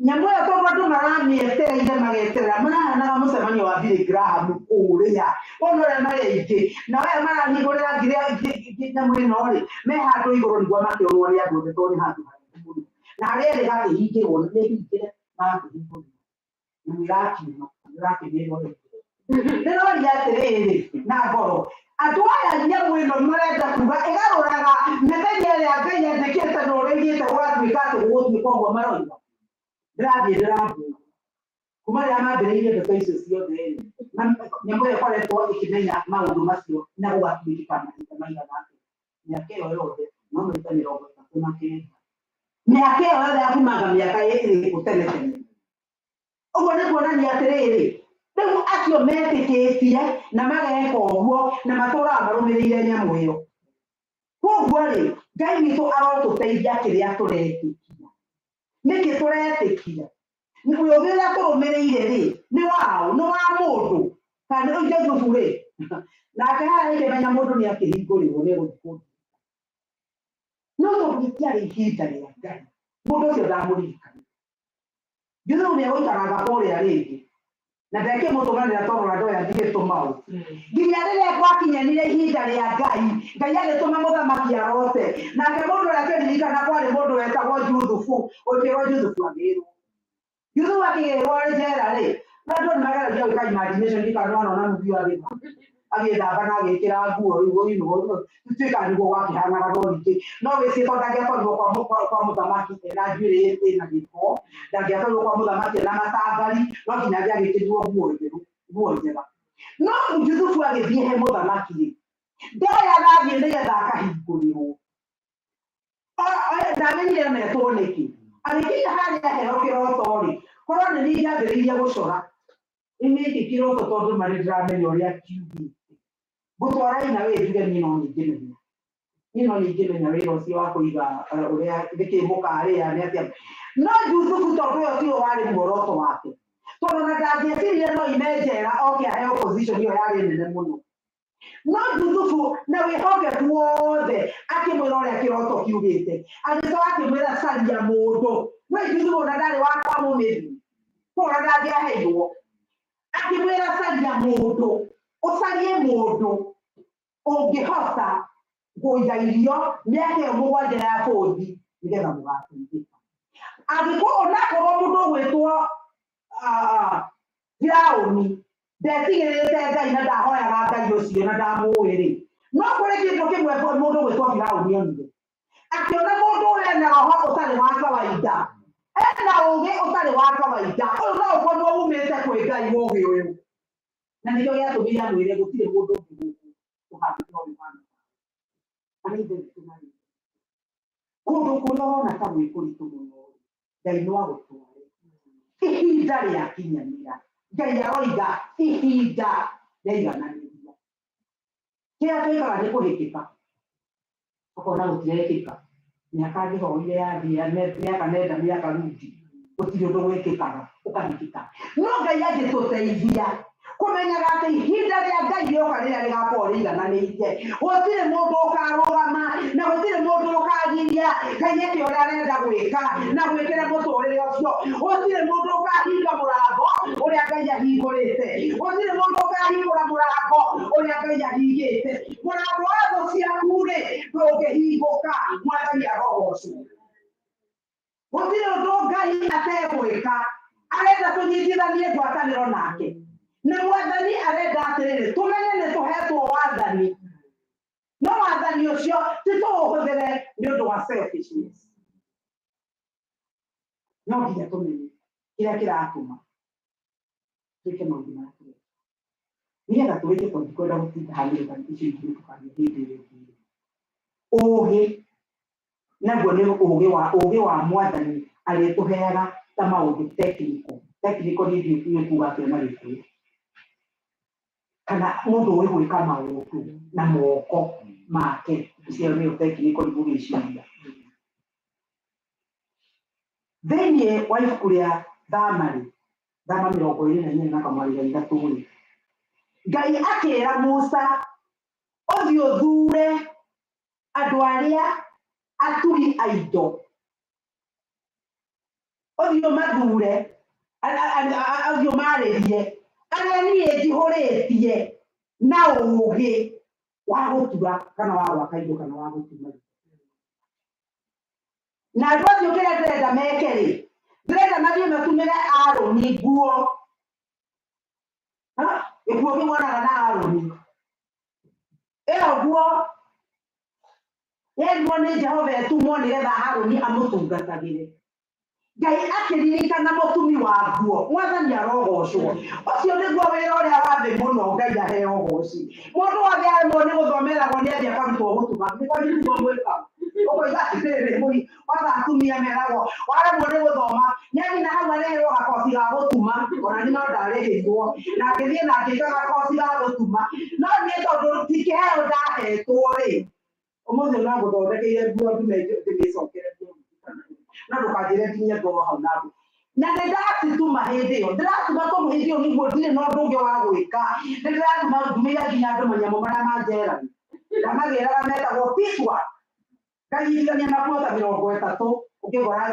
nyamũ ĩyo tondũ andũ maramĩetereire mageterera marahanaga mũcemanio wa Billy Graham kũrĩa wona ũrĩa marĩ aingĩ na aya marahingũrĩra nyamũ ĩno rĩ me handũ igũrũ nĩguo makĩonwo nĩ andũ othe tondũ nĩ handũ haraihu mũno na harĩa ĩrĩ hakĩhingĩrwo nĩ hingĩre magakĩhingũrĩra nyamũ ĩrakiuma ĩrakĩmĩrwo ndĩroria atĩrĩrĩ na ngoro andũ aya nyamũ ĩno marenda kuga ĩgarũraga mĩthenya ĩrĩa Ngai andĩkĩte na ũrĩa oigĩte gũgatuĩka atĩ gũgũtuĩka ũguo maroiga ndĩrathiĩ ndĩrambũra kuma rĩrĩa mambĩrĩirie ndeto icio ciothe rĩ nyamũ ĩyo ĩkoretwo ĩkĩmenya maũndũ macio na gũgatuĩkĩka mahinda maigana atĩa mĩaka ĩyo yothe no maita 39 mĩaka ĩyo yothe ya kumanga mĩaka ĩrĩkũ tene tene ũguo nĩ kuonania atĩrĩrĩ rĩu acio metĩkĩtie na mageka ũguo na matũraga marũmĩrĩire nyamũ ĩyo koguo rĩ Ngai witũ arotũteithia kĩrĩa tũretĩkia nĩkĩ tũretĩkia ũyũ ũrĩa tũrũmĩrĩire rĩ nĩ waũ nĩ wa mũndũ kana nĩ Josefu rĩ nake haha ĩkĩmenya mũndũ nĩ akĩhingũrĩrwo nĩ gũthiĩ kũndũ no tondũ rĩtiarĩ ihinda rĩa Ngai mũndũ ũcio ndamũririkana Juthubu nĩ egũikaraga kũrĩa rĩngĩ na ndekĩmũtũmanĩra tondũ ona ndoĩ angĩgĩtũma ũ. Nginya rĩrĩa gwakinyanire ihinda rĩa Ngai, Ngai agĩtũma mũthamaki arote. Nake mũndũ ũrĩa akĩririkana kwarĩ mũndũ wetagwo Juthubu, ũkĩrwo Juthubu agĩrwo. Juthubu akĩgĩrwo arĩ njera rĩ, no andũ nĩ mageragia gwĩka imagination ndikana nĩwanona movie ũyũ agĩthamba na agĩkĩra nguo rĩu tuĩkaga nĩguo gwakĩhanaga no ningĩ no wĩcirie tondũ ndangĩatwarirwo kwa mũthamaki ena njuĩrĩ ĩna gĩko, ndangĩatwarirwo kwa mũthamaki ena matangari, no nginya angĩagĩkĩrirwo nguo njerũ, nguo njega. No Juthubu agĩthiĩ he mũthamaki rĩ, ndoĩ arathiĩ nĩgetha akahingũrĩrwo. Ndamenyire metwo nĩkĩ. Agĩkinya harĩa aheo kĩroto rĩ, korwo nĩ niĩ ingĩambĩrĩirie gũcora. Ĩ gĩkĩ kĩroto tondũ ma nĩ ndĩramenya ũrĩa kiugĩte. Ngũtwara ina wĩ njuge niĩ no niĩ ingĩmenya. Niĩ no niĩ ingĩmenya wĩra ũcio wa kũiga ũrĩa nĩkĩ mũkarĩa nĩ atĩa. No Juthubu tondũ ũyũ tiwe warĩ muoroto wake. Tondũ ona ndangĩeciririe no ime njera oke aheo position ĩyo yarĩ nene mũno. No Juthubu na wĩhokeku wothe akĩmwĩra ũrĩa kĩroto kiugĩte. Agĩcoka akĩmwĩra caria mũndũ. We Juthubu ona ndarĩ wa kwa Mũmisiri. Koguo ona ndangĩaheirwo. Akĩmwĩra caria mũndũ. Ũcarie mũndũ ũngĩhota kũiga irio mĩaka ĩyo mũgwanja ya bũthi nĩgetha mũgateithĩka. Angĩkorwo onakorwo mũndũ ũgwĩtwo Firaũni ndetigĩrĩte Ngai na ndahoyaga Ngai ũcio na ndamũĩ rĩ, no kũrĩ kĩndũ kĩmwe mũndũ ũgwĩtwo Firaũni onire. Akĩona mũndũ ũyũ ena roho ũtarĩ wa kawaida, ena ũgĩ ũtarĩ wa kawaida, ũyũ no ũkorwo umĩte kwĩ Ngai ũgĩ ũyũ. Na nĩkĩo gĩatũmire amwĩre gũtirĩ mũndũ ũngĩ gũkũ ũhangĩkorwo wĩ mwana wake. Arĩa ithe witũ marĩ kũndũ kũrĩa ũrona ta gwĩ kũritũ mũno, Ngai no agũtware. Ihinda rĩakinyanĩra, Ngai aroiga ihinda rĩaigananĩria. Kĩrĩa twĩkaga nĩ kũhĩkĩka, ũkona gũtirekĩka. Mĩaka ngĩhoire yathira, mĩaka nenda mĩaka rudi, gũtirĩ ũndũ gwĩkĩkaga, ũkahĩkĩka. No Ngai angĩtũteithia kũmenyaga atĩ ihinda rĩa Ngai rĩoka rĩrĩa rĩgakorwo rĩigananĩirie, gũtirĩ mũndũ ũkarũgama na gũtirĩ mũndũ ũkagiria Ngai eke ũrĩa arenda gwĩka na gwĩkĩra mũtũrĩre ũcio. Gũtirĩ mũndũ ũkahinga mũrango ũrĩa Ngai ahingũrĩte, gũtirĩ mũndũ ũkahingũra mũrango ũrĩa Ngai ahingĩte. Mũrango wa thũ ciaku rĩ ndũngĩhingũka, Mwathani arogocwo. Gũtirĩ ũndũ Ngai ategwĩka, arenda tũnyitithanie ngwatanĩro nake. Na Mwathani arenda atĩrĩrĩ, tũmenye nĩ tũhetwo wathani, no wathani ũcio ti tũũhũthĩre nĩ ũndũ wa selfishness. No nginya tũmenye kĩrĩa kĩratũma twĩke maũndũ marĩa tũreka. Nĩgetha tũrĩkie, tondũ ndikwenda gũtinda haha nĩgetha icio ingĩ tũkaria hĩndĩ ĩyo ĩngĩ. Ũũgĩ naguo nĩ ũũgĩ wa Mwathani arĩtũheaga ta maũndũ technical. Technical niĩ ndiũĩ nĩ kuga atĩa na Gĩkũyũ. Kana mũndũ ũĩ gwĩka maũndũ na moko make, icio nĩyo technical ngũgĩciria. Thĩinĩ wa ibuku rĩa Thama rĩ, Thama mĩrongo ĩrĩ na inya na kamwari ga ithatũ rĩ, Ngai akĩra Musa, ũthiĩ ũthure andũ arĩa aturi a indo, ũthiĩ ũmathure, ũthiĩ ũmarĩrie arĩa niĩ njihũrĩtie na ũũgĩ wa gũtura kana wa gwaka indo kana wa gũtuma indo. Na andũ acio kĩrĩa ndĩrenda meke rĩ, ndĩrenda mathiĩ matumĩre Arũni nguo. Ha? Gĩkuo kĩmwonaga na Arũni. Ĩyo nguo yerirwo nĩ Jehova ĩtumwo nĩgetha Harũni amũtungatagĩre. Ngai akĩririkana mũtumi wa nguo. Mwathani arogocwo. Ũcio nĩguo wĩra ũrĩa wa thĩ mũno, Ngai aheo ũgoci. Mũndũ wothe aremwo nĩ gũthomeragwo nĩ athiĩ akarutwo gũtuma. Nĩguo nĩguo mwĩkaga. Ũkoiga atĩrĩrĩ, kwanza atumia meragwo waremwo nĩ gũthoma, nĩ na hau arĩhĩrwo gakoci ga gũtuma, ona niĩ no ndarĩhĩirwo na ngĩthiĩ na ngĩka gakoci ga gũtuma. No niĩ tondũ ti kĩheo ndahetwo rĩ, ũmũthĩ no ngũthondekeire nguo ndume ndĩmĩcokere nguo no ndũkanjĩre nginyie ngoro hau na thĩ. Na nĩ ndacituma hĩndĩ ĩyo, ndĩratuma tondũ hĩndĩ ĩyo nĩguo ndirĩ na ũndũ ũngĩ wa gwĩka. Nĩ ndĩratuma ndumĩire nginya andũ manyamũ marĩa ma njera ndamagĩraga metagwo piecework. Nganyitithania makuo ta mĩrongo ĩtatũ. Ũngĩkora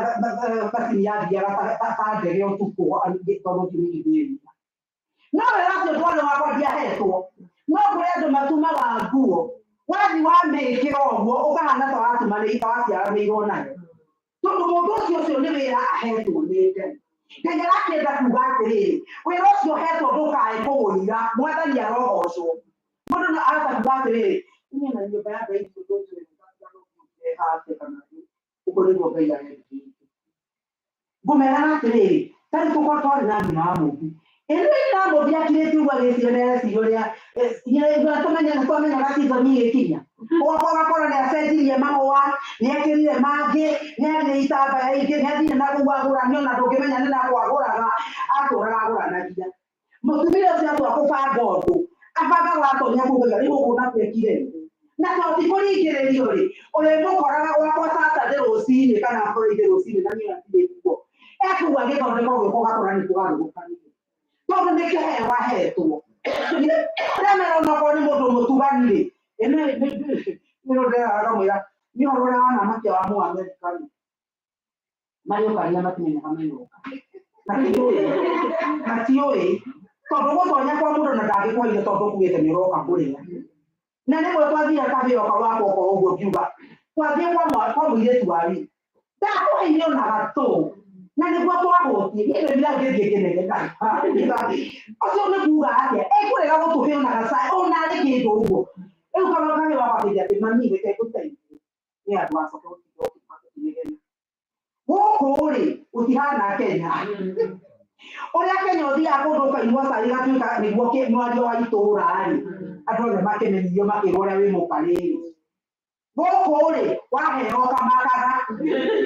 macini yathiaga ta ndege ũtukũ tondũ ndĩrĩra. No wĩra ũcio ndwarĩ wakwa ndiahetwo. No kũrĩ andũ matumaga nguo. Wathiĩ wamĩkĩra ũguo ũkahana ta watumanĩire ta waciaranĩirwo nayo. Tondũ mũndũ ũcio ũcio nĩ wĩra ahetwo nĩ Ngai. Ngai arakĩenda kuga atĩrĩrĩ, wĩra ũcio ũhetwo ndũkae kũwũira, mwathani arogocwo. Mũndũ no ahota kuga atĩrĩrĩ, niĩ na nyũmba ya Ngai ũndũ ũcio hate kana ũguo nĩguo Ngai arendete. Ngũmeraga atĩrĩrĩ, ta rĩu tũkorwo twarĩ na nyina wa mũmbi. Ĩno nyina wa mũmbi akirĩte ũguo agĩciria nĩ areciria ũrĩa tũmenyaga twamenyaga season ĩgĩkinya. Ũgakora nĩ acenjirie mahũa, nĩ ekĩrire mangĩ, nĩ athire itambaya ingĩ, nĩ athire na kũu agũra, nĩ ona ndũngĩmenya nĩ nakũ agũraga, atũraga agũranagia. Mũtumia ũcio atua kũbanga ũndũ, abangaga atonya kũu akauga rĩu ũguo nakuo ekire. Na to ti kũringĩrĩrio rĩ, ũrĩmũkoraga gwakwa Saturday rũcinĩ kana Friday rũcinĩ na niĩ hatirĩ nguo. Ekũu agĩthondeka ũguo ũgakora nĩ kũgarũrũkanire. Tondũ nĩ kĩheo ahetwo. Ndamera onakorwo nĩ mũndũ mũtugani rĩ, nĩ ndĩraga ngamwĩra nĩ ũhoro ũrĩa wanamakia wa Mũamerika rĩ, marĩũkagia matimenyaga menoka. Matiũĩ. Matiũĩ. Tondũ gũtonya kwa mũndũ na ndangĩkwaria tondũ ũkuĩte nĩ ũroka kũrĩa. Na rĩmwe twathire kawĩra kau gakwa oko ũguo ngiuga twathiĩ kwa kwa mũirĩtu wa witũ ndakũheire ona gatũ na nĩguo twahũtiĩ niĩ ndĩmira ngĩthiĩ ngĩnegena ũcio nĩ kuga atĩa ĩkũrega gũtũhe ona gacai ona arĩ kĩndũ ũguo rĩu kaba kawĩra wakĩnjia atĩ mami reke ngũteithie nĩ andũ acoke gũtinda ũkĩnegena gũkũ rĩ gũtihana Kenya ũrĩa Kenya ũthiaga kũndũ ũkaigua cai gatuĩka nĩguo mwario wa itũũra rĩ andũ othe makĩmenyithio makĩrwo ũrĩa wĩ mũkarĩ rĩ gũkũ rĩ waheo kamakaga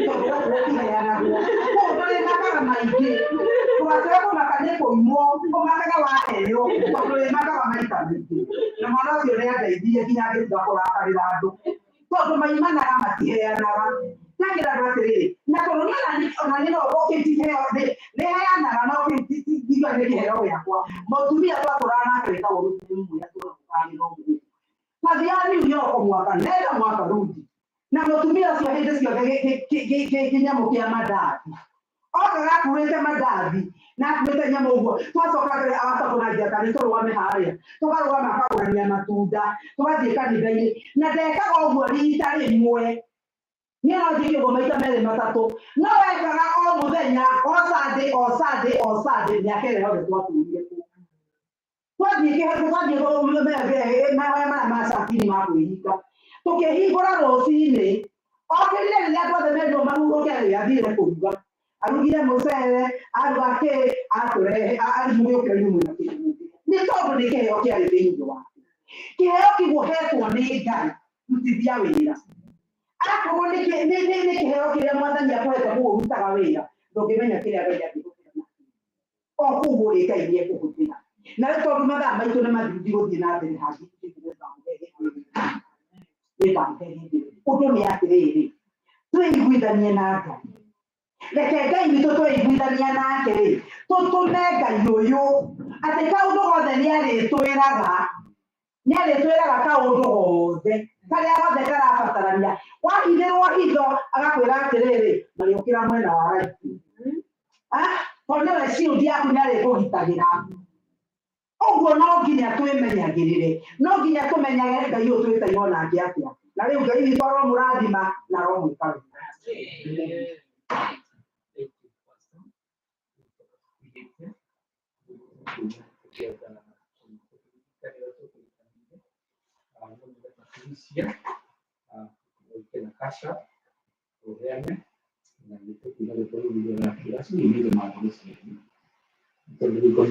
tondũ gũkũ gũtiheanagwo kũu ndũrĩmakaga maingĩ ndũgacoke kũmaka nĩ kũimwo ũmakaga waheo tondũ ndũrĩmakaga maita maingĩ na mwana ũcio nĩ andeithirie nginya ngĩtiga kũrakarĩra andũ tondũ maimanaga matiheanaga ndakĩra andũ atĩrĩrĩ na tondũ niĩ ona niĩ no kĩu ti kĩheo nĩ heanaga no kĩu ndiuga nĩ kĩheo gĩakwa mũtumia twatũraga nake wĩtagwo mũtumia tũragĩra ũguo twathiaga New York mwaka nenda mwaka rudi na mũtumia ũcio hĩndĩ ciothe kĩnyamũ kĩa mandathi okaga akuĩte mandathi na akuĩte nyamũ ũguo twacoka agacoka na njata nĩ tũrũgame harĩa tũkarũgama akagũrania matunda tũgathiĩ kanitha-inĩ na ndekaga ũguo rita rĩmwe niĩ no njĩke ũguo maita merĩ matatũ no wekaga o mũthenya o Sunday o Sunday o Sunday mĩaka ĩrĩa yothe twatũrire kũu twathiĩ twathiĩ mahoya maya ma catini ma kwĩhinga tũkĩhingũra rũcinĩ okĩrire rĩrĩa andũ othe merirwo mahurũke rĩ athire kũruga arugire mũcere aruga kĩ atũrehe mũgĩũkĩra inyuĩ mwĩna kĩndũ mũngĩrĩa nĩ tondũ nĩ kĩheo kĩarĩ thĩinĩ wake kĩheo kĩu ũhetwo nĩ Ngai rutithia wĩra akorwo nĩ kĩheo kĩrĩa mwathani akũhete kũu ũrutaga wĩra ndũngĩmenya kĩrĩa Ngai angĩhũthĩra nakĩo o kũu ũrĩ Ngai nĩ ekũhũthĩra na rĩu tondũ mathaa maitũ nĩ mathiru ndigũthiĩ na mbere hangĩ nĩngamũhe hĩndĩ ũndũ nĩ atĩrĩrĩ twĩiguithanie na Ngai reke Ngai witũ tweiguithania nake rĩ tũtũme Ngai ũyũ atĩ kaũndũ gothe nĩ arĩtwĩraga nĩ arĩtwĩraga kaũndũ gothe karĩa gothe karabatarania wahithĩrwo hitho agakwĩra atĩrĩrĩ marĩũkĩra mwena wa right Ah, tondũ nĩwe shield yaku nĩ arĩkũgitagĩra ũguo no nginya twĩmenyagĩrĩre no nginya tũmenyage Ngai ũyũ twĩtainwo nake atĩa na rĩu Ngai witũ aromũrathima na aromwĩka wega. Thank you, Pastor.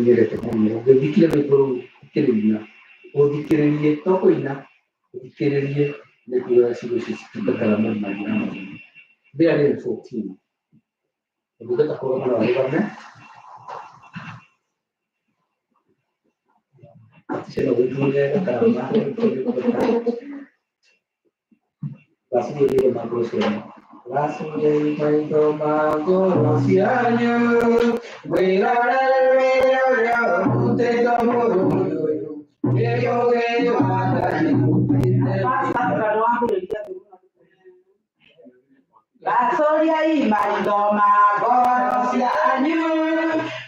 Ũngĩthikĩrĩria rwĩmbo rũu ũkĩrũina, ũthikĩrĩrie to kũina, ũthikĩrĩrie nĩ kuga ciugo icio citungataga mũndũ na njĩra nene. 314 ũngĩhota kũrũgama no ũrũgame. Ciana ũgĩthuure gakarama Racurĩire ma ngoro cianyu. Racurĩire maitho ma ngoro cianyu mwĩrorere wĩra ũrĩa ũrutĩtwo bũrũri ũyũ nĩ ũgĩ wa Ngai. Pastor, tondũ wambĩrĩria thĩ mũno. Ndacoria maitho ma ngoro cianyu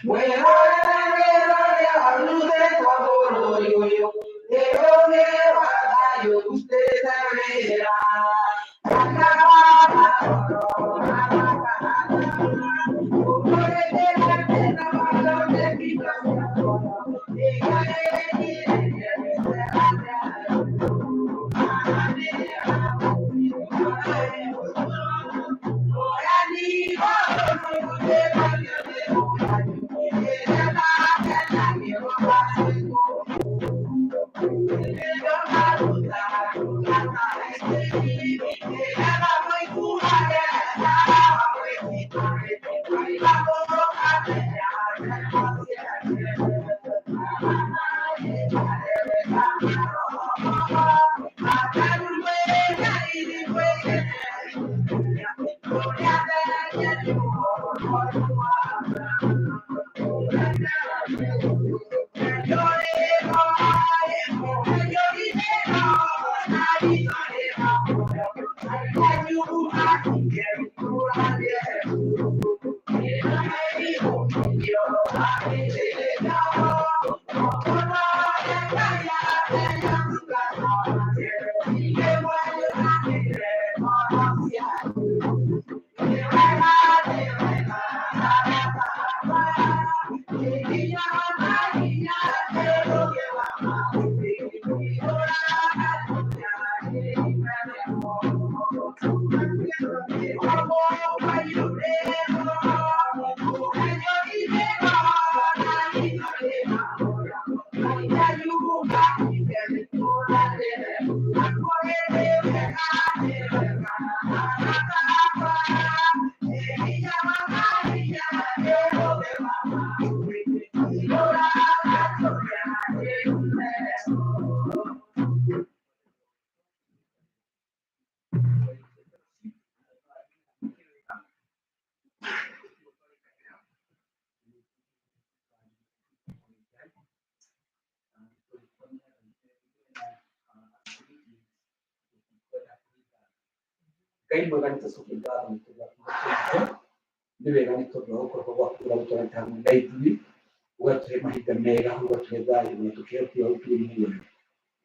mwĩrore wĩra ũrĩa warutĩtwo bũrũri ũyũ nĩ ũũgĩ wa Ngai ũrutĩte wĩra. Ngai mwega nĩ tũcokie ngatho nĩ tondũ wa kiugo kĩa nĩ wega nĩ tondũ wa gũkorwo gwaku ũrĩa gũtũrete hamwe na ithuĩ ũgatũhe mahinda mega ũgatũhe thayũ na tũkĩheo kĩo gũkĩrĩ muoyo.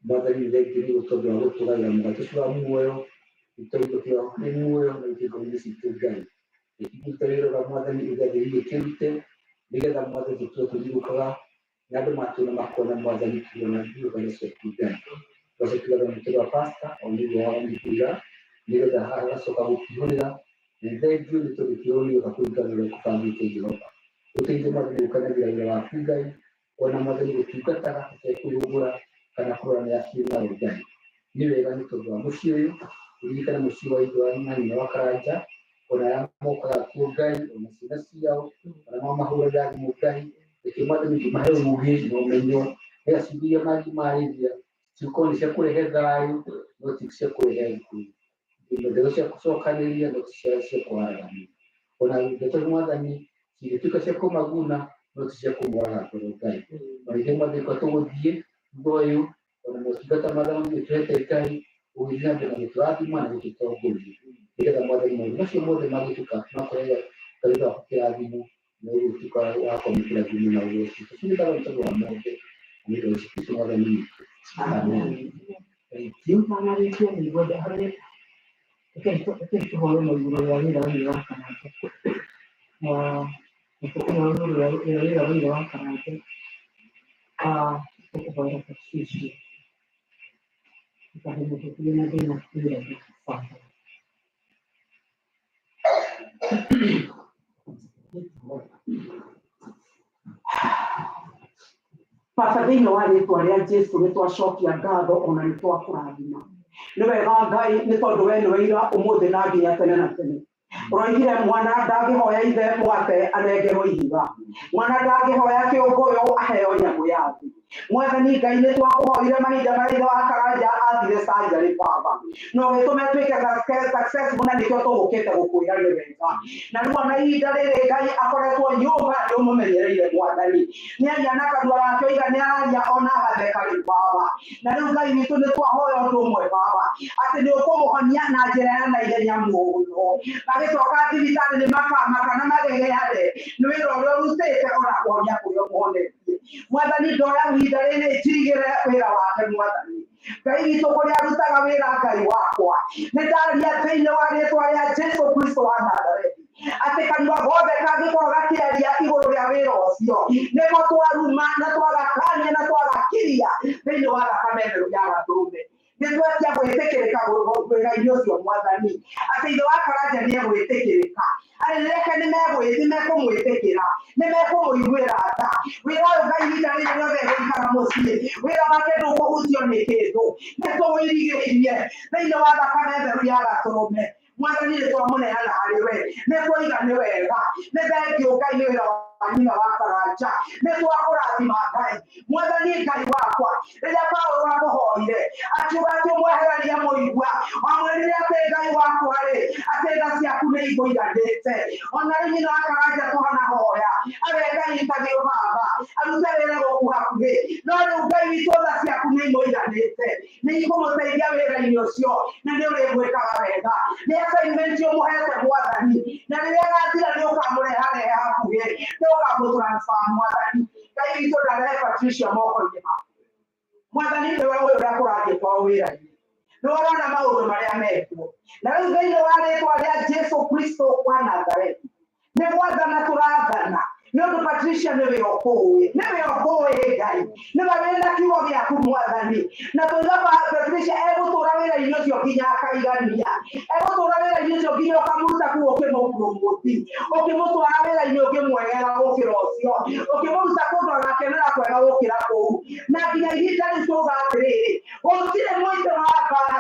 Mwathani nĩ thengiũ nĩ tondũ wa gũtũgaĩra mũgate ũcio wa muoyo nĩ kĩo nĩ muoyo na gũkĩrĩ ngoro-inĩ citũ Ngai. Reke wĩra ũrĩa Mwathani ũgathĩrĩirie kĩrute nĩgetha Mwathani tũtue kũrirũkaga na andũ matuona makona Mwathani tuona irũgano ciaku Ngai. Tũgacokia ngatho nĩ tondũ wa pastor o nĩ ũndũ wa kũiga nĩgetha agacoka gũkihũrĩra na thengiũ nĩ tondũ kĩhũrĩro kũringana na ũrĩa kũbangĩte Jehova. Ũteithie Mwathani gũkenagĩra wĩra waku Ngai ona Mwathani gũtungataga ũtekwĩhũgũra kana kũrora nĩ aciĩ nawe Ngai. Nĩ wega nĩ tondũ wa mũciĩ ũyũ ũririkane mũciĩ wa ithe na nyina wa Karanja ona arĩa mokaga kuo Ngai ona ciana ciao ona mamahũragĩra thimũ Ngai. Reke Mwathani ũmahe ũũgĩ na ũmenyo nĩgetha ciugo iria mangĩmarĩria cikorwo nĩ cia kũrehe thayũ no ti cia kũrehe ngũĩ. Ndeto cia gũcokanĩrĩria no ti cia kũharagania. Ona ndeto Mwathani cingĩtuĩka cia kũmaguna no ti cia kũmoraga ngoro Ngai. Ona ithuĩ Mwathani kwa tũgũthiĩ thutha ũyũ ona motungata marĩa ũtũhete Ngai ũgĩthiĩ na mbere na gũtũrathima na gũtũtongoria nĩgetha Mwathani maũndũ macio mothe mangĩtuĩka makũrehe kanitha waku kĩrathimo na ũgĩtuĩka wa kwamũkĩra thimo na ũgoci. Tũcirĩkaga nĩ tondũ wa mothe na nĩ ũndũ wa Jesũ Kristũ Mwathani witũ. Amen. Thank you. Ndanarĩkia nĩ ngwenda harĩ rekei tũhoe na igũrũ rĩa wĩra ũyũ wa Karanja. Reke tũhoe igũrũ rĩa wĩra ũyũ wa Karanja. Tũkũhoera Patricia. Ndũkahe mũndũ ũngĩ na thĩna wĩra-inĩ baba. Baba thĩinĩ wa rĩtwa rĩa Jesu nĩ twacokia ngatho ona nĩ twakũrathima. Nĩ wega Ngai nĩ tondũ we nĩwe ira ũmũthĩ na nginya tene na tene. Ũroigire mwana ndangĩhoya ithe mũgate anengerwo ihiga. Mwana ndangĩhoya kĩũngũyũ aheo nyamũ ya thĩ. Mwathani Ngai nĩ twakũhoire mahinda marĩa ithe wa Karanja athire surgery baba, na ũgĩtũma ĩtuĩke successful, na nĩkĩo tũgũkĩte gũkwĩra nĩ wega. Na rĩu ona ihinda rĩrĩ Ngai akoretwo nyũmba nĩ ũmũmenyereire mwathani, nĩaria na kanua gake oiga nĩ araria ona agatheka rĩu baba. Na rĩu Ngai witũ nĩ twahoya ũndũ ũmwe baba, atĩ nĩ ũkũmũhonia na njĩra ya naihenya mũno. Magĩcoka thibitarĩ nĩ makamaka na magegeare nĩ wĩra ũrĩa ũrutĩte ona kũhonia kũrĩa ũmũhonetie. Mwathani ndoya ihinda rĩrĩ njirigĩre wĩra wake mwathani. Ngai witũ kũrĩa arutaga wĩra Ngai wakwa, nĩ ndaria thĩinĩ wa rĩtwa rĩa Jesu Kristo wa Nazarethi atĩ kanua gothe kangĩkorwo gakĩaria igũrũ rĩa wĩra ũcio nĩko twaruma na twagakania na twagakiria thĩinĩ wa thakame theru ya Gatũrũme. Nĩ twetia gwĩtĩkĩrĩka wĩra-inĩ ũcio mwathani, atĩ ithe wa Karanja nĩ egwĩtĩkĩrĩka, arĩ reke nĩ mekũmwĩtĩkĩra, nĩ mekũmũiguĩra tha. Wĩra ũyũ Ngai ihinda rĩrĩ rĩothe egũikara mũciĩ, wĩra wake ndũkũhutio nĩ kĩndũ, nĩ tũwĩrigĩrĩirie thĩinĩ wa thakame theru ya Gatũrũme. Mwathani nĩ twamũneana harĩ we, nĩ twoiga nĩ wega, nĩ thengiũ Ngai nĩ wĩra wa nyina wa Karanja, nĩ twakũrathima Ngai. Mwathani Ngai wakwa, rĩrĩa Paulo akũhoire akiuga atĩ ũmwehererie mũigua, wamwĩrire atĩ Ngai wakwa rĩ, atĩ tha ciaku nĩ ikũiganĩte. Ona rĩu nyina wa Karanja twanahoya ageka interview baba, arute wĩra gũkũ hakuhĩ, no rĩu Ngai witũ tha ciaku nĩ imũiganĩte, nĩ ikũmũteithia wĩra-inĩ ũcio na nĩ ũrĩmwĩkaga wega. Nĩ assignment ũmũhete mwathani, na rĩrĩa agathira nĩ ũkamũreharehe hakuhĩ, nĩ ũkamũtransfer mwathani. Ngai witũ ndarehe Patricia moko-inĩ maku mwathani, nĩwe ũyũ ũrĩa kũrathiĩ kwao wĩra-inĩ, nĩ ũrona maũndũ marĩa mekwo. Na rĩu thĩinĩ wa rĩtwa rĩa Jesu Kristo wa Nazarethi nĩ gwathana tũrathana, nĩ ũndũ Patricia nĩwe ũkũĩ, nĩwe ũkũĩ Ngai, nĩwe wĩna kiugo gĩaku mwathani. Na tũiga Patricia egũtũra wĩra-inĩ ũcio nginya akaigania, egũtũra wĩra-inĩ ũcio nginya ũkamũruta kũu ũkĩmũpromoti, ũkĩmũtwara wĩra-inĩ ũngĩ mwegega gũkĩra ũcio, ũkĩmũruta kũndũ agakenera kwega gũkĩra kũu. Na nginya ihinda rĩu tuga atĩrĩrĩ, gũtirĩ mũitĩ wa mbara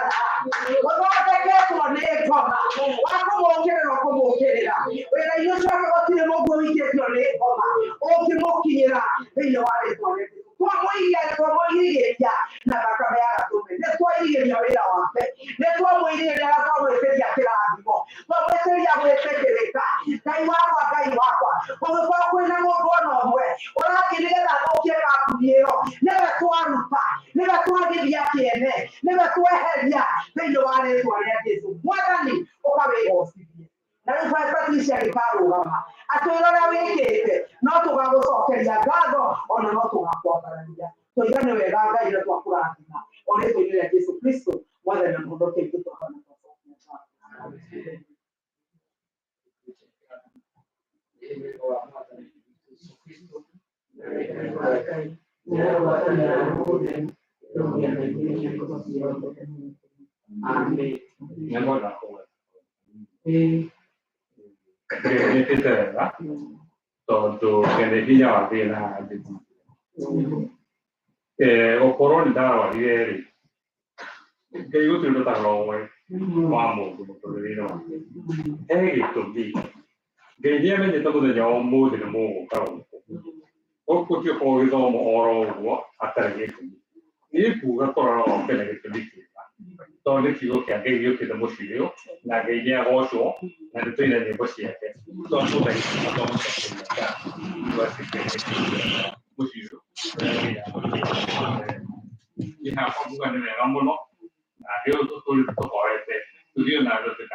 ũthondeketwo nĩ ngoma wa kũmũũkĩrĩra ũkũmũũkĩrĩra wĩra-inĩ ũcio wake, gũtirĩ mũguo wĩikĩtio nĩ ngoma ũngĩmũkinyĩra thĩinĩ wa rĩtwa rĩa Jesũ. Twamũiria, twamũirigĩria na thakame ya Gatũrũme, nĩ twairigĩria wĩra wake, nĩ twamũirigĩria na twamwĩtĩria kĩrathimo, twamwĩtĩria gwĩtĩkĩrĩka. Ngai wakwa, Ngai wakwa, kũngĩkorwo kwĩna mũndũ ona ũmwe ũrathiĩ nĩgetha athũkie kambuni ĩyo, nĩwe twaruta, nĩwe twagithia kĩene, nĩwe tweheria thĩinĩ wa rĩtwa rĩa Jesũ. Mwathani ũkawĩgocithie. Na rĩu Patricia gĩkarũgama atwĩra ũrĩa wĩkĩte, no tũgagũcokeria ngatho ona no tũgakwambararia. Twoiga nĩ wega Ngai na twakũrathima o rĩtwa-inĩ rĩa Jesu Kristo mwathani na mũhonokia witũ twahona twacokia ngatho. Amen. Nyamwenda kũgweta nĩtĩte wega tondũ kene hinya wa thĩna haha njĩti gũkorwo nĩ ndarwarire rĩ, Ngai gũtirĩ ũndũ ũtarora wa mũndũ mũtũrĩre-inĩ wake. He gĩtũmi Ngai nĩ amenyete mũthenya wa ũmũthĩ nĩ mũgũka gũkũ gũkũ ti ũkorwo gĩthomo oro ũguo hatarĩ gĩtũmi. Niĩ kuga kũrora oke na gĩtũmi kĩega, tondũ nĩ kiugo kĩa Ngai gĩũkĩte mũciĩ ũyũ na Ngai nĩ agocwo na nĩ tũina nyĩmbo ciake mũciĩ ũyũ. Niĩ hakwa nguga nĩ wega mũno na nĩ ũndũ tũhorete tũthiĩ na mbere.